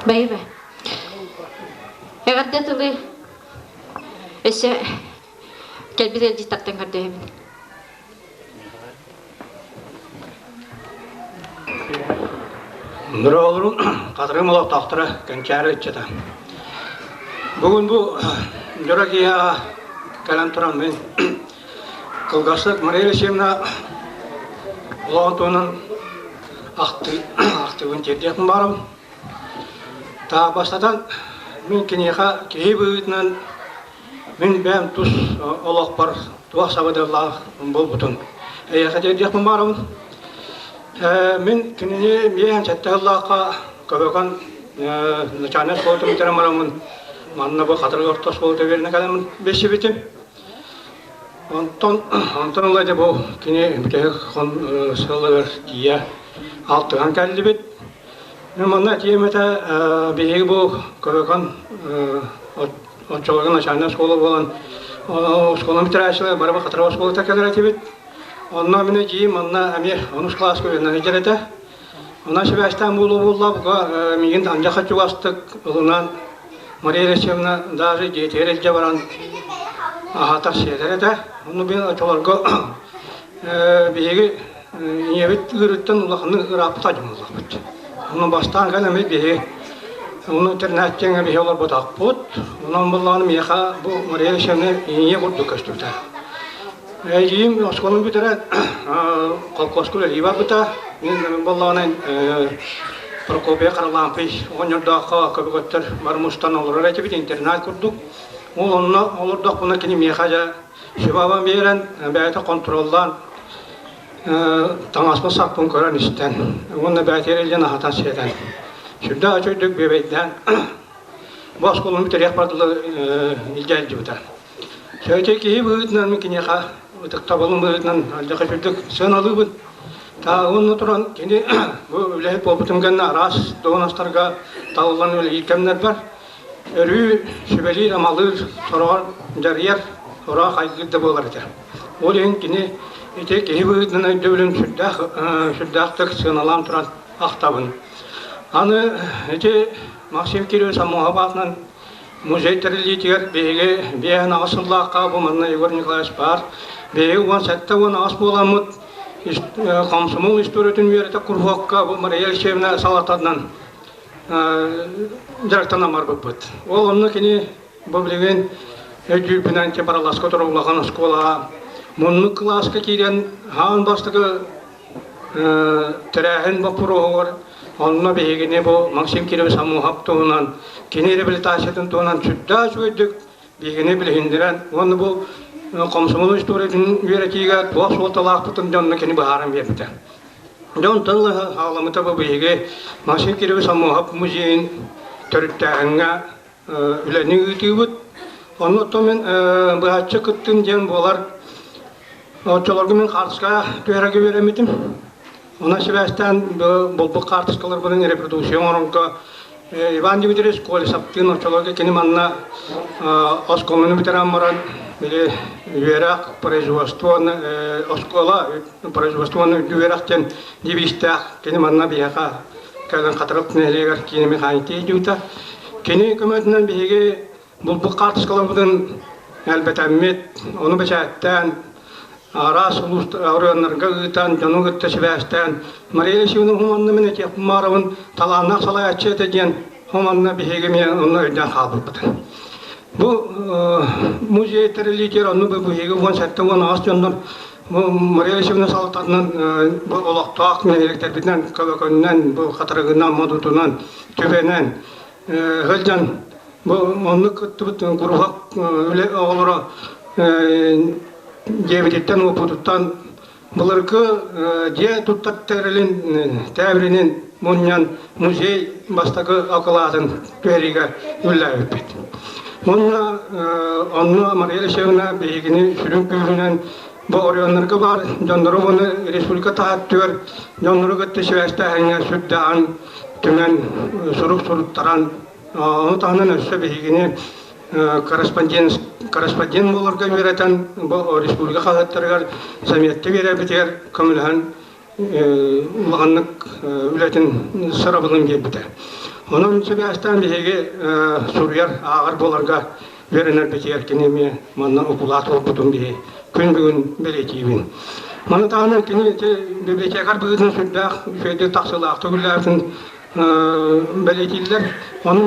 Бэйбэ. Эҕэрдэ тылы өссө кэлбит ыалдьыттартан көрдөһөбүн. Нуроолорун хатырым олохтоохторо кэнчээри ыччата. Бүгүн бу дьоро киһиэхэ кэлэн туран мин кылгастык Мария Алексеевна олоҕун туһунан ахтыыбын тиэрдиэхпин баарым. Бастатан мин киниэхэ киһи быһыытынан мин бэйэм тус олохпор туох сабыдыаллаах буолбутун эйиэхэ тиэрдиэхпин баарабын. Мин кинини миэһэн сэттэ сыллаахха Көбөкөн начальнай оскуолатын бүтэрэн бараммын манна бу Хатырык орто оскуолата үөрэнэ кэлэммин билсибитим. Онтон онтон ыла дьэ бу кини бүтэһик сылыгар тиийэ алтыһан кэллибит. Мин манна этиэм этэ, биһиги бу Көбөкөн оччолорго начальнай оскуола буолан оскуоланы бүтэрээччилэр бары Хатырык оскуолата кэлэр этибит. Онно мин эдьиийим манна эмиэ онус кылааска үөрэнэн сылдьар этэ. Онон сибээстээн буолуо буолла, бука миигин андьаха чугастык ылынан Мария Алексеевна даже дьиэтигэр илдьэ баран аһатар-сиэтэр этэ. Ону мин оччолорго биһиги ийэбит ыарыыттан улаханнык ырааппыт адьымыллахпыт. Онон бастаан кэлэн эмиэ биһи ону интернаттиҥҥа биһи олорботохпут. Онон буоллаҕына миэхэ бу Мария Алексеевна ийэ курдук көстүбүтэ. Эдьиийим оскуоланы бүтэрэн холкуоска үлэлии барбыта. Мин буоллаҕына Прокопия Харлампий оҕонньордооххо көбөкөттөр бары мустан олорор этибит интернат курдук. Ол онно олордохпуна кини миэхэ дьэ сүбэ биэрэн бэйэтэ хонтуруоллаан таҥаспын саппын көрөн истэн уонна бэйэтигэр илдьэн аһатан сиэтэн сүрдээх үчүгдүк бүөбэйдээн бу оскуоланы бүтэриэх бардылар илдьэ илдьибитэ. Сөйтө киһи быһыытынан мин киниэхэ ытыктабылым быһыытынан алдьархай үрдүк сыаналыыбын. Тааҕын туран кини бу үлэһит буолбутум кэннэ араас дуоһунастарга талыллан үлэлиир кэмнэрбэр өрүү сүбэлиир-амалыыр, сороҕор дьарыйар, сороҕор хайгыыр да буолар этэ. Ол иһин кини Ити киһи быһыытынан өйдөбүлүн сүрдээх сүрдээхтик сыаналаан туран ахтабын. Аны ити Максим Кириллович Аммосов аатынан музей тэриллиитигэр биһиги 58 сыллаахха бу манна Егор Николаевич баар. Биһиги 17-18 буоламмыт комсомол историятын үөрэтэ куруһуокка бу Мария Алексеевна салатанан дьарыктанан барбыппыт. Ол онно кини бу билигин өйдүүрбүнэн Бараласка турар улахан оскуолаҕа муннук кылааска киирэн хаан бастакы тэрээһин боппуруоһугар онно биһигини бу Максим Кирович Аммосов туһунан кини реабилитациятын туһунан сүрдээх үчүгэйдик биһигини билиһиннэрэн уонна бу комсомол историятын үөрэтиигэ туох суолталаахпытын дьонно кини быһааран биэрбитэ. Дьэ онтон ыла хаалламмыта бу биһиги Максим Кирович Аммосов музейын төрүттээһиҥҥэ үлэни ыытыыбыт. Онно мин быһаччы кыттын диэн буолар. Оччолорго мин хаартыска түһэргэ үөрэммитим. Онон сибээстээн булбут хаартыскаларбын репродукция оҥорорго Иван Дмитриевич Колесовтыын оччолорго кини манна оскуоланы бүтэрэн баран били үөрэх производствоны оскуола производствоны үөрэх диэн девизтээх кини манна биһиэхэ кэлэн Хатырык нэһилиэгэр киинэ механик дьута. Кини көмөтүнэн биһиги булбут хаартыскаларбытын элбэтэммит, ону бэчээттээн, араас улуус оройуоннарга ыытан, дьону кытта сибээстээн, Мария Алексеевна Хуманна мин этиэхпин баарабын талааннаах салайааччы этэ диэн Хуманна биһиги эмиэ онно өйдөөн хаалбыппыт. Бу музей тэриллиитигэр онну биһиги 17-18 дьоннор Мария Алексеевна салалтатынан бу олохтоох нэһилиэктэрбитинэн, Көбөкөнүнэн, бу Хатырыгынан, Модутунан, Түбэнэн сылдьан бу оннук кыттыбыт куруһуок үлэ оҕолоро дьиэбититтэн уопутуттан былыргы дьиэ туттар тэрилин тээбиринин мунньан музей бастакы акылаатын түһэриигэ үлэлээбиппит. Уонна онно Мария Алексеевна биһигини сүрүн күүһүнэн бу оройуоннарга баар дьоннору уонна республика таһаттыгар дьоннору кытта сибээстээһиҥҥэ сүрдээҕин түмэн сурук суруттаран ону таһынан өссө биһигини корреспондент корреспондент буоларга үөрэтэн бу республика хаһыаттарыгар заметка биэрэрбитигэр көмөлөһөн улаханнык үлэтин сырабылын биэрбитэ. Онон сибээстээн биһиги суруйар, ааҕар буоларга үөрэнэрбитигэр кини эмиэ манна укулаат буолбутун биһи күн бүгүн бэлиэтиибин. Маны таһынан кини ити библиотекарь быһыытынан сүрдээх үчүгэйдик тахсыылаахтык үлэлээбитин бэлиэтииллэр. Ону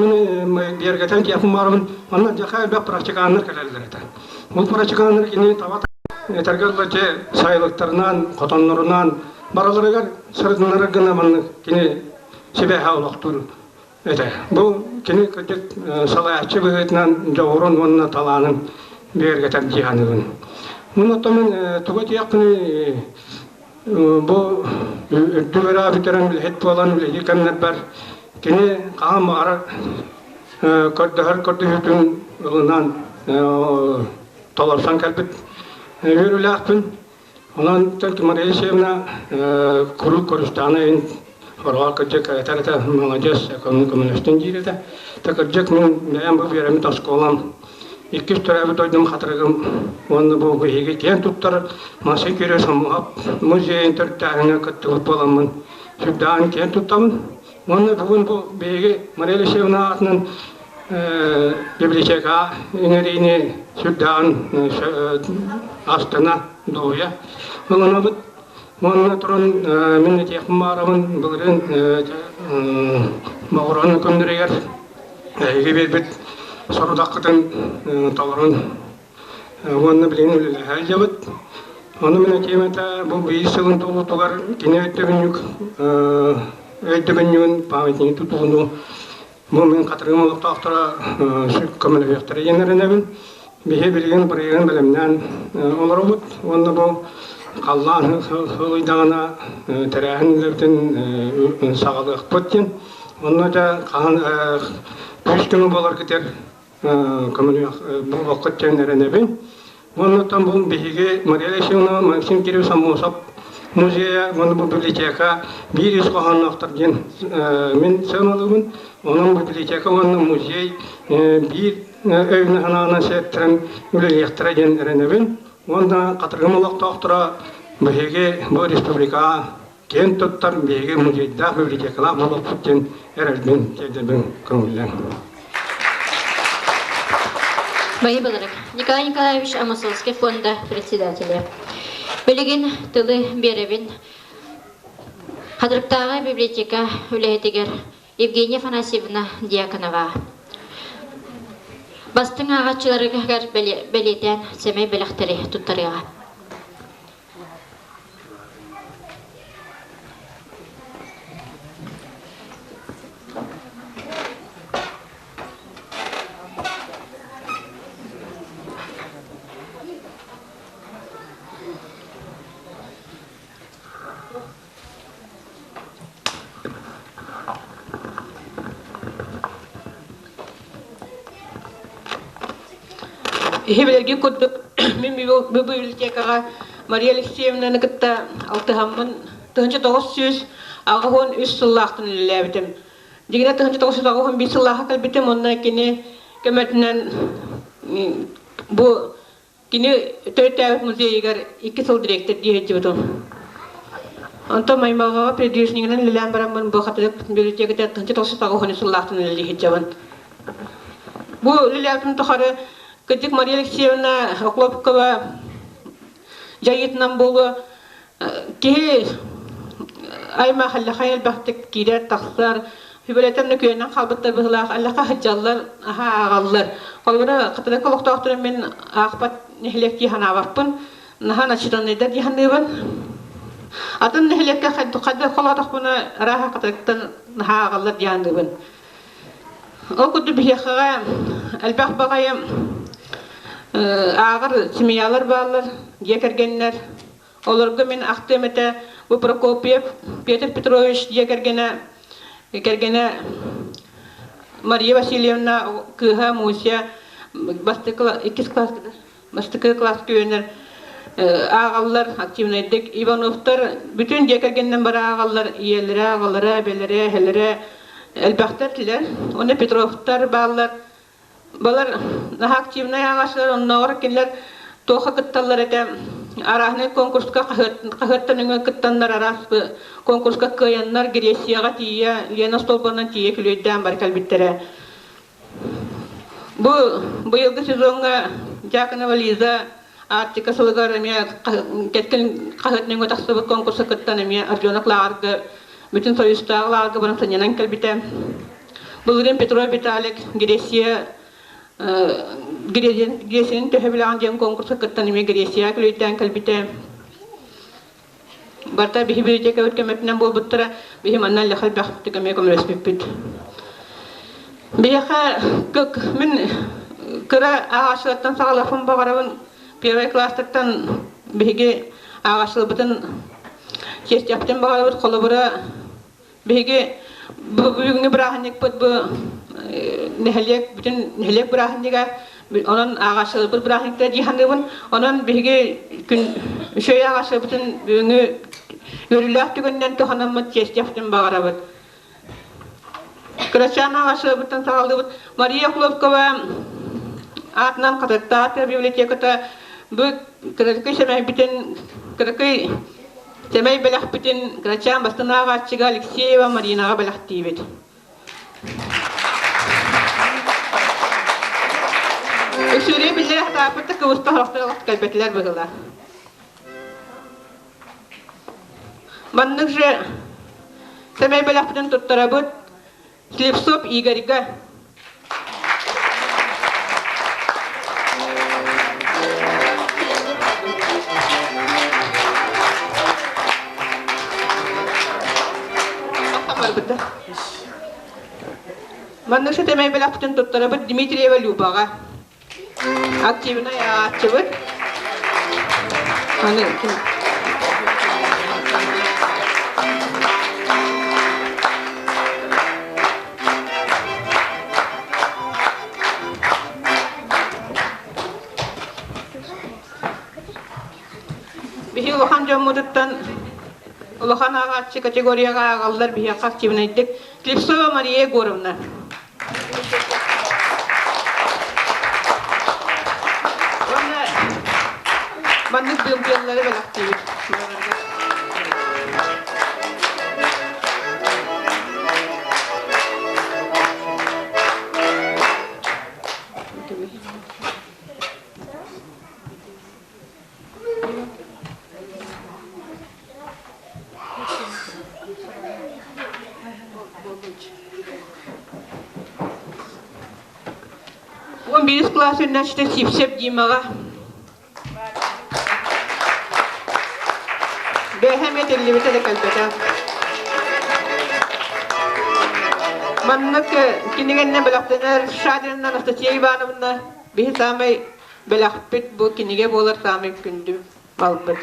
мин биэргэтэн диэхпин баарбын, онно дьаха элбэх практиканнар кэлэллэр этэ. Ол практиканнар кини таба этэргэ дылы сайылыктарынан, хотоннорунан барыларыгар сырытыннарар гына маннык кини сибээһэ олохтуур этэ. Бу кини кырдьык салайааччы быһыытынан дьоҕурун уонна талаанын бигэргэтэр дии саныыбын. Мун оттон тугу этиэхпиний бу үрдүк үөрэх бүтэрэн үлэһит буолан үлэлиир кэмнэрбэр кини хаһан баҕарар көрдөһөр көрдөһүүтүн ылынан толорсон кэлбит үөрүүлээхпин. Онон Мария Алексеевна куруук көрүстэҕинэ иһин хороҕор кырдьык этэр этэ маладьыас көмөлөстүн диир этэ. Та кырдьык мин бэйэм бу үөрэммит оскуолам иккис төрөөбүт дойдум Хатырыгым уонна бу биһиги киэн туттар Масы Кирилл Сомуһап музейын төрүттээһиҥҥэ кыттыбыт буоламмын сүрдээҕин киэн туттабын. Уонна бүгүн бу биһиги Мария Алексеевна аатынан библиотека иҥэриини сүрдээҕин астына дуоһуйа ылынабыт. Уонна туран мин этиэхпин баарабын былырыын Боҕуруон күннэригэр эһиги биэрбит сорудаххытын толорон уонна билигин үлэлэһэ сылдьабыт. Ону мин этиэм этэ, бу биир сылын туолуутугар кини өйдөбүнньүк өйдөбүнньүгүн памятнигы тутууну Бу мин Хатырыгым олохтоохторо көмөлөһүөхтэрэ диэн эрэнэбин. Биһи билигин бырайыагын бэлэмнээн олоробут уонна бу халлаан сылыйдаҕына тэрээһин үлэбитин саҕалыахпыт диэн. Онно дьэ хаһан күүс көмө буоларгытыгар көмөлөөх буолуоххут диэн эрэнэбин. Оннуттан бу биһиги Мария Алексеевна Максим Кириллович Аммосов музейа уонна бу библиотека биир ис хоһоонноохтор диэн мин сыаналыыбын. Онон библиотека уонна музей биир өйүнэн-санаанан сиэттэрэн үлэлиэхтэрэ диэн эрэнэбин. Уонна Хатырыгым олохтоохторо Биһиги бу республикаҕа киэн туттар биһиги музейдаах библиотекалаах буолуохпут диэн эрэлбин тиэрдэбин көҥүллэҥ. Баһы Баларык. Николай Николаевич Амосовский фонда председателя. Билигин тылы биэрэбин Хатырыктааҕы библиотека үлэһитигэр Евгения Афанасьевна Дьяконова. Бастыҥ ааҕааччыларыгар бэлиэтээн сэмэй бэлэхтэри туттарыаҕа. Иһи курдук мин бу библиотекаҕа Мария Алексеевнаны кытта алтыһаммын 1983 сыллаахтан үлэлээбитим. Дьиҥинэ 1985 сыллаахха кэлбитим уонна кини көмөтүнэн бу Кини төрүттээбит музейыгар икки сыл директор дии сылдьыбытым. Онтон Маймаҕаҕа передвижнигинэн үлэлээн бараммын бу Хатырык библиотеката 1990 сыллаахтан үлэлии сылдьабын. Бу үлэлээбитим тухары кырдьык Мария Алексеевна Охлопкова дьайыытынан буолуо киһи аймах аллаха элбэхтик киирэр тахсар Хүбэлэтэн да күөнэн хаалбыттар быһыылаах аллаха сылдьаллар аһа ааҕаллар. Холобура Хатырык олохтоохторун мин аахпат нэһилиэк дии санаабаппын. Наһаа начитанныйдар дии саныыбын. Атын нэһилиэккэ хайдах холоотохпуна арааһа Хатырыктан наһаа ааҕаллар дии саныыбын. Ол курдук биһиэхэҕэ элбэх баҕайы ааҕар семьялар бааллар, дьиэ кэргэннэр. Олорго мин ахтыам этэ бу Прокопьев Петр Петрович дьиэ кэргэнэ кэргэнэ Мария Васильевна кыыһа Муся бастакы иккис класс бастакы класска үөрэнэр ааҕаллар активнайдык Ивановтар бүтүн дьиэ кэргэнинэн бары ааҕаллар ийэлэрэ аҕалара эбэлэрэ эһэлэрэ элбэхтэр этилэр уонна Петровтар бааллар Балар наһаа активнай ааҕааччылар оннооҕор кинилэр туохха кытталлар этэ арааһынай конкурска хаһыаттан өҥө кыттаннар араас конкурска кыайаннар Грецияҕа тиийэ Лена Столбанан тиийэ күлүөйдээн бары кэлбиттэрэ. Бу быйылгы сезоҥҥа Дьяконова Лиза Арктика сылыгар эмиэ кэскил хаһыат нөҥүө тахсыбыт конкурска кыттан эмиэ Орленок лааҕырга бүтүн союзтааҕы лааҕырга баран сынньанан кэлбитэ. Былырыын Петров Виталик Греция Грецияны төһө билэҕин диэн конкурска кыттан эмиэ Грецияҕа күлүөйдээн кэлбитэ. Барыта биһи библиотекабыт көмөтүнэн буолбуттара, биһи манна элбэх элбэхтик эмиэ көмөлөспүппүт. Биһиэхэ мин кыра ааҕааччылартан саҕалыахпын баҕарабын. Первый класстартан биһиги ааҕааччыларбытын чиэстиэхпитин баҕарабыт. Холобура, биһиги бүгүҥҥү бырааһынньыкпыт бу нэһилиэк бүтүн нэһилиэк бырааһынньыга онон ааҕааччыларбыт бырааһынньыктара дии саныыбын. Онон биһиги күн үчүгэй ааҕааччыларбытын бүгүҥҥү үөрүүлээх түгэнинэн туһанаммыт чиэстиэхпитин баҕарабыт. Кырачаан ааҕааччыларбыттан саҕалыыбыт. Мария Хлопкова аатынан Хатырыктаах библиотеката бу кыракый сэмэйбитин кыракый сэмэй бэлэхпитин кырачаан бастан ааҕааччыга Алексеева Маринаҕа бэлэхтиибит. Үсүрү биллэрэ сатааппыт да кыбыста сорохтор кэлбэтилэр быһыылаах. Маннык же сэмэй бэлэхпитин туттарабыт Слепцов Игорьга. Маннык сэтэмэй бэлэхпитин туттарабыт Дмитриева Любаҕа. Активнай ааччыбыт. Аны Биһи улахан дьоммутуттан улахан ааҕааччы категорияҕа ааҕаллар биһиэхэ активнайдык Клепсова Мария Егоровна. Уонна маннык Вымпеллары бэлэхтиибит. Он бирис класс үндәште Сипсеп Димаға. Бэһэм этиллибитэ да кэлбэтэ. Маннык кинигэннэ бэлэхтэнэр Шадрина Анастасия Ивановна биһи саамай бэлэхпит бу кинигэ буолар саамай күндү малбыт.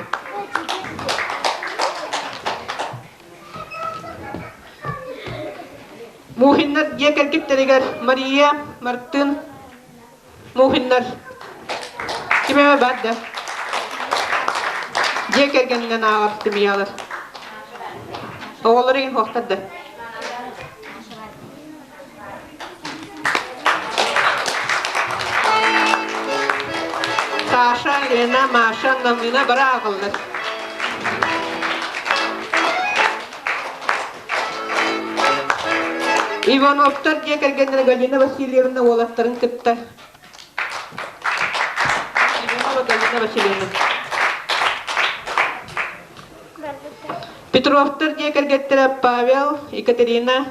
Мухиннар дьиэ кэргиттэригэр Мария, Мартын Мухиннар ким эмэ бар да дьиэ кэргэнинэн ааҕар семьялар. Оҕолору иһин хуохтар да. Саша, Лена, Маша, Намина бары ааҕаллар. Ивановтар дьиэ кэргэннэрэ Галина Васильевна уолаттарын кытта Иванова Галина Васильевна. Петровтар дьиэ кэргэттэрэ Павел, Екатерина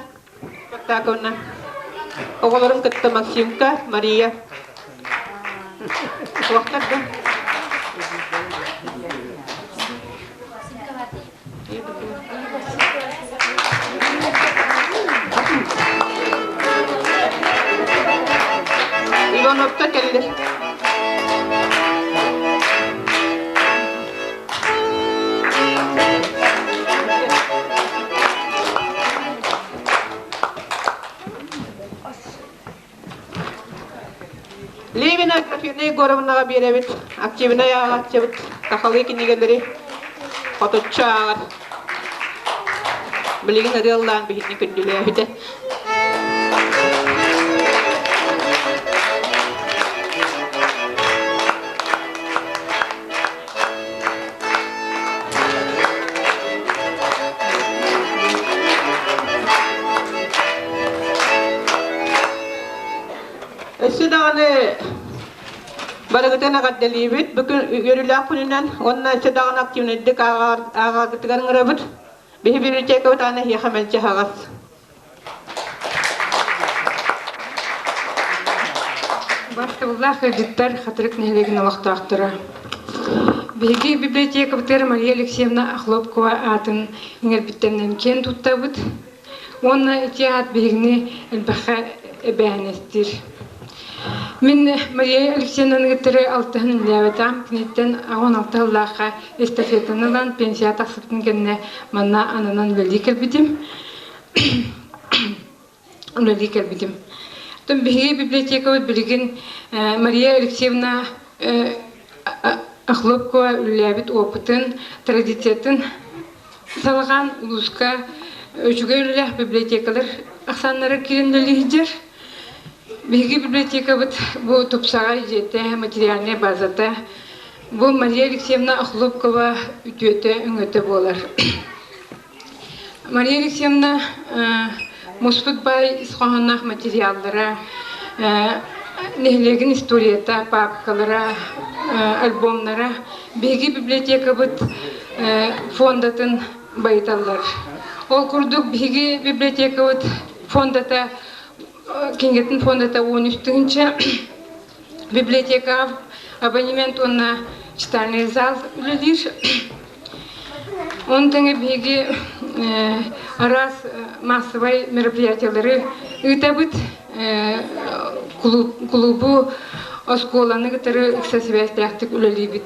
Спартаковна. Оҕолорун кытта Максимка, Мария. Туохтар да? Ивановтар кэллэр. Левина Акрафина Егоровнаҕа биэрэбит активнай ааҕааччыбыт сахалыы кинигэлэри хотуччу ааҕар. Билигин ырыаллаан биһигини күндүлээбитэ. Өссө даҕаны барыгытын эҕэрдэлиибит. Бүгүн үөрүүлээх күнүнэн уонна өссө даҕаны активнайдык ааҕаргытыгар ыҥырабыт. Биһи библиотекабыт аана эһиэхэ мэлдьи аһаҕас. Бастабыллаах ыалдьыттар Хатырык нэһилиэгин олохтоохторо. Биһиги библиотекабытыгар Мария Алексеевна Охлопкова аатын иҥэрбиттэринэн киэн туттабыт. Уонна ити аат биһигини элбэххэ эбээһинэстиир. Мин Мария Алексеевнаны кытары алтыһан үлэлээбэтэҕим. Киниттэн 16 сыллаахха эстафетаны ылан пенсия тахсыбытын кэннэ манна ананан үлэлии кэлбитим. Үлэлии кэлбитим. Оттон биһиги библиотекабыт билигин Мария Алексеевна Охлопкова үлэлээбит опытын, традициятын салҕаан улууска үчүгэй үлэлээх библиотекалар ахсааннара киирэн үлэлии сылдьар. Биһиги библиотекабыт бу тупсаҕай дьиэтэ, материальнай базата бу Мария Алексеевна Охлопкова үтүөтэ өҥөтө буолар. Мария Алексеевна муспут баай ис хоһоонноох материаллара, нэһилиэгин историята, паапкалара, альбомнара биһиги библиотекабыт фондатын байыталлар. Ол курдук биһиги библиотекабыт фондата кинигэтин фондата 13 тыһыынча библиотекаҕа абонемент уонна читальный зал үлэлиир. Оны тэҥэ биһиги араас массовай мероприятиялары ыытабыт. Клубу, оскуоланы кытары ыкса сибээстээхтик үлэлиибит.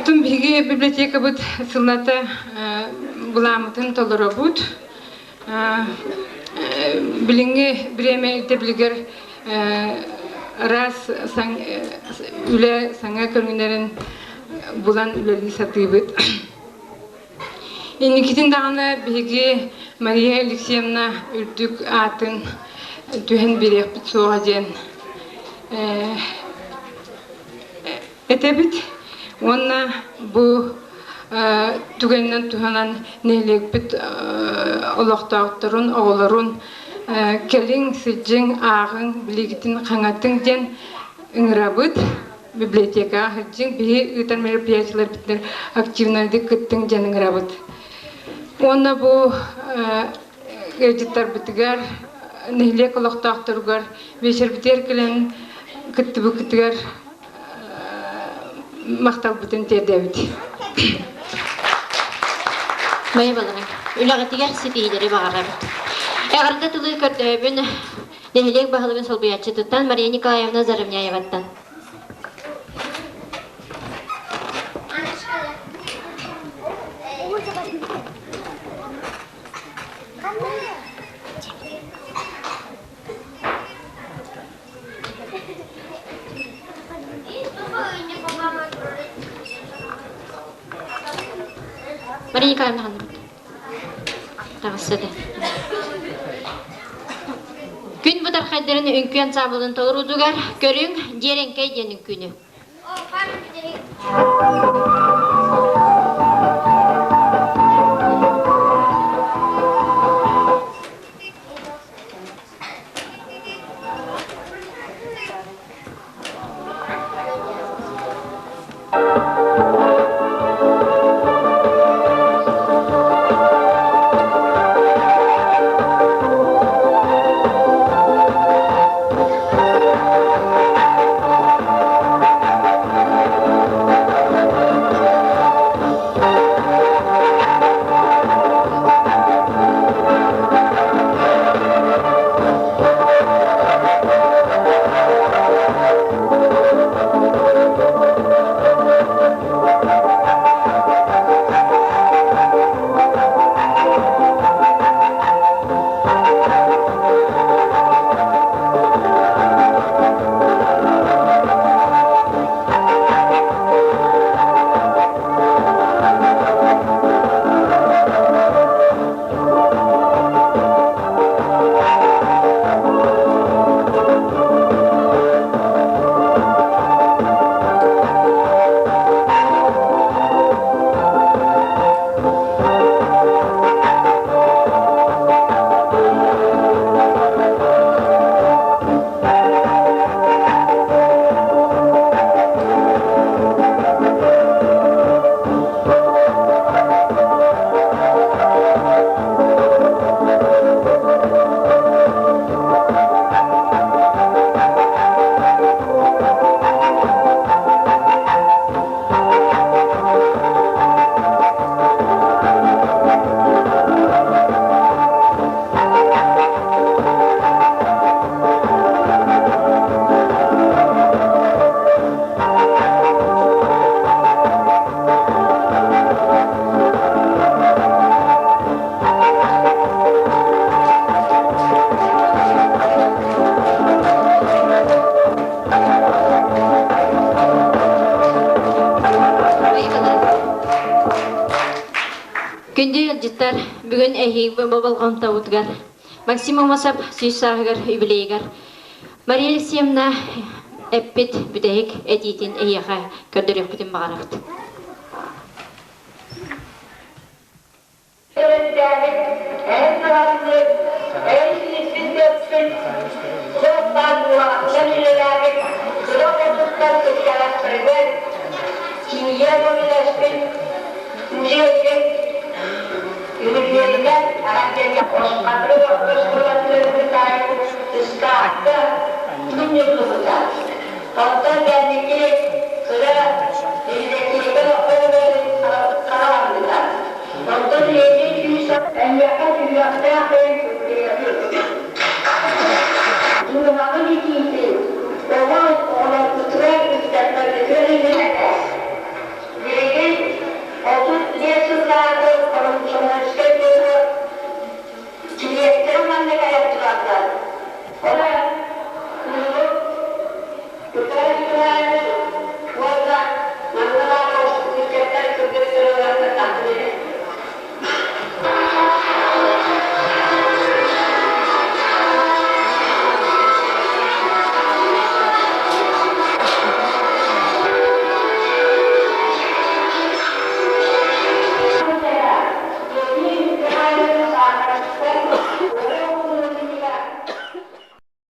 Тум биһиги библиотекабыт сыллата былааммытын толоробут. Билиҥҥи бириэмэ ирдэбилигэр араас үлэ саҥа көрүҥнэрин булан үлэлии сатыыбыт. Инникитин даҕаны биһиги Мария Алексеевна үрдүк аатын түһэн биэриэхпит суоҕа диэн. этэбит. Уонна бу түгэнинэн туһанан нэһилиэкпит олохтоохторун, оҕолорун кэлиҥ, сылдьыҥ, ааҕыҥ, билигитин хаҥатыҥ диэн ыҥырабыт. Библиотекаҕа сылдьыҥ, биһи ыытар мероприятиеларбытыгар активнайдык кыттыҥ диэн ыҥырабыт. Уонна бу ыалдьыттарбытыгар, нэһилиэк олохтоохторугар биэчэрбитигэр кэлэн кыттыбыккытыгар махталбытын тиэрдэбит. Майа балаҕан. Үлэҕитигэр ситиһиилэри баҕарабыт. Эҕэрдэ тылы көрдөһөбүн нэһилиэк баһылыгын солбуйааччытыттан Мария Николаевна Заровняеваттан. Мария Николаевна ханныбыт? Таҕысса да. Күн бытархайдарын үҥкүү ансаамбылын толоруутугар көрүҥ Дьиэрэҥкэй диэн үҥкүүнү. Күндү ыалдьыттар, бүгүн эһиги болҕомтобутугар Максим Амосов сүүс сааһыгар юбилейыгар Мария Алексеевна эппит бүтэһик этиитин эһиэхэ көрдөрүөхпүтүн баҕарабыт. Төрүттээбит эн кыһамньыт, эн сирбин-көппүт, суох-баар буолаҕыттан үлэлээбит кыра оҕотуттан кырдьаҕастарыгар тиийэ көмөлөспүт музейга үбүлүөйүгэр Хатырык орто оскуолатыгар бытаайбыт ыскаапка күн ньургуһута. Онтон кэнники кыра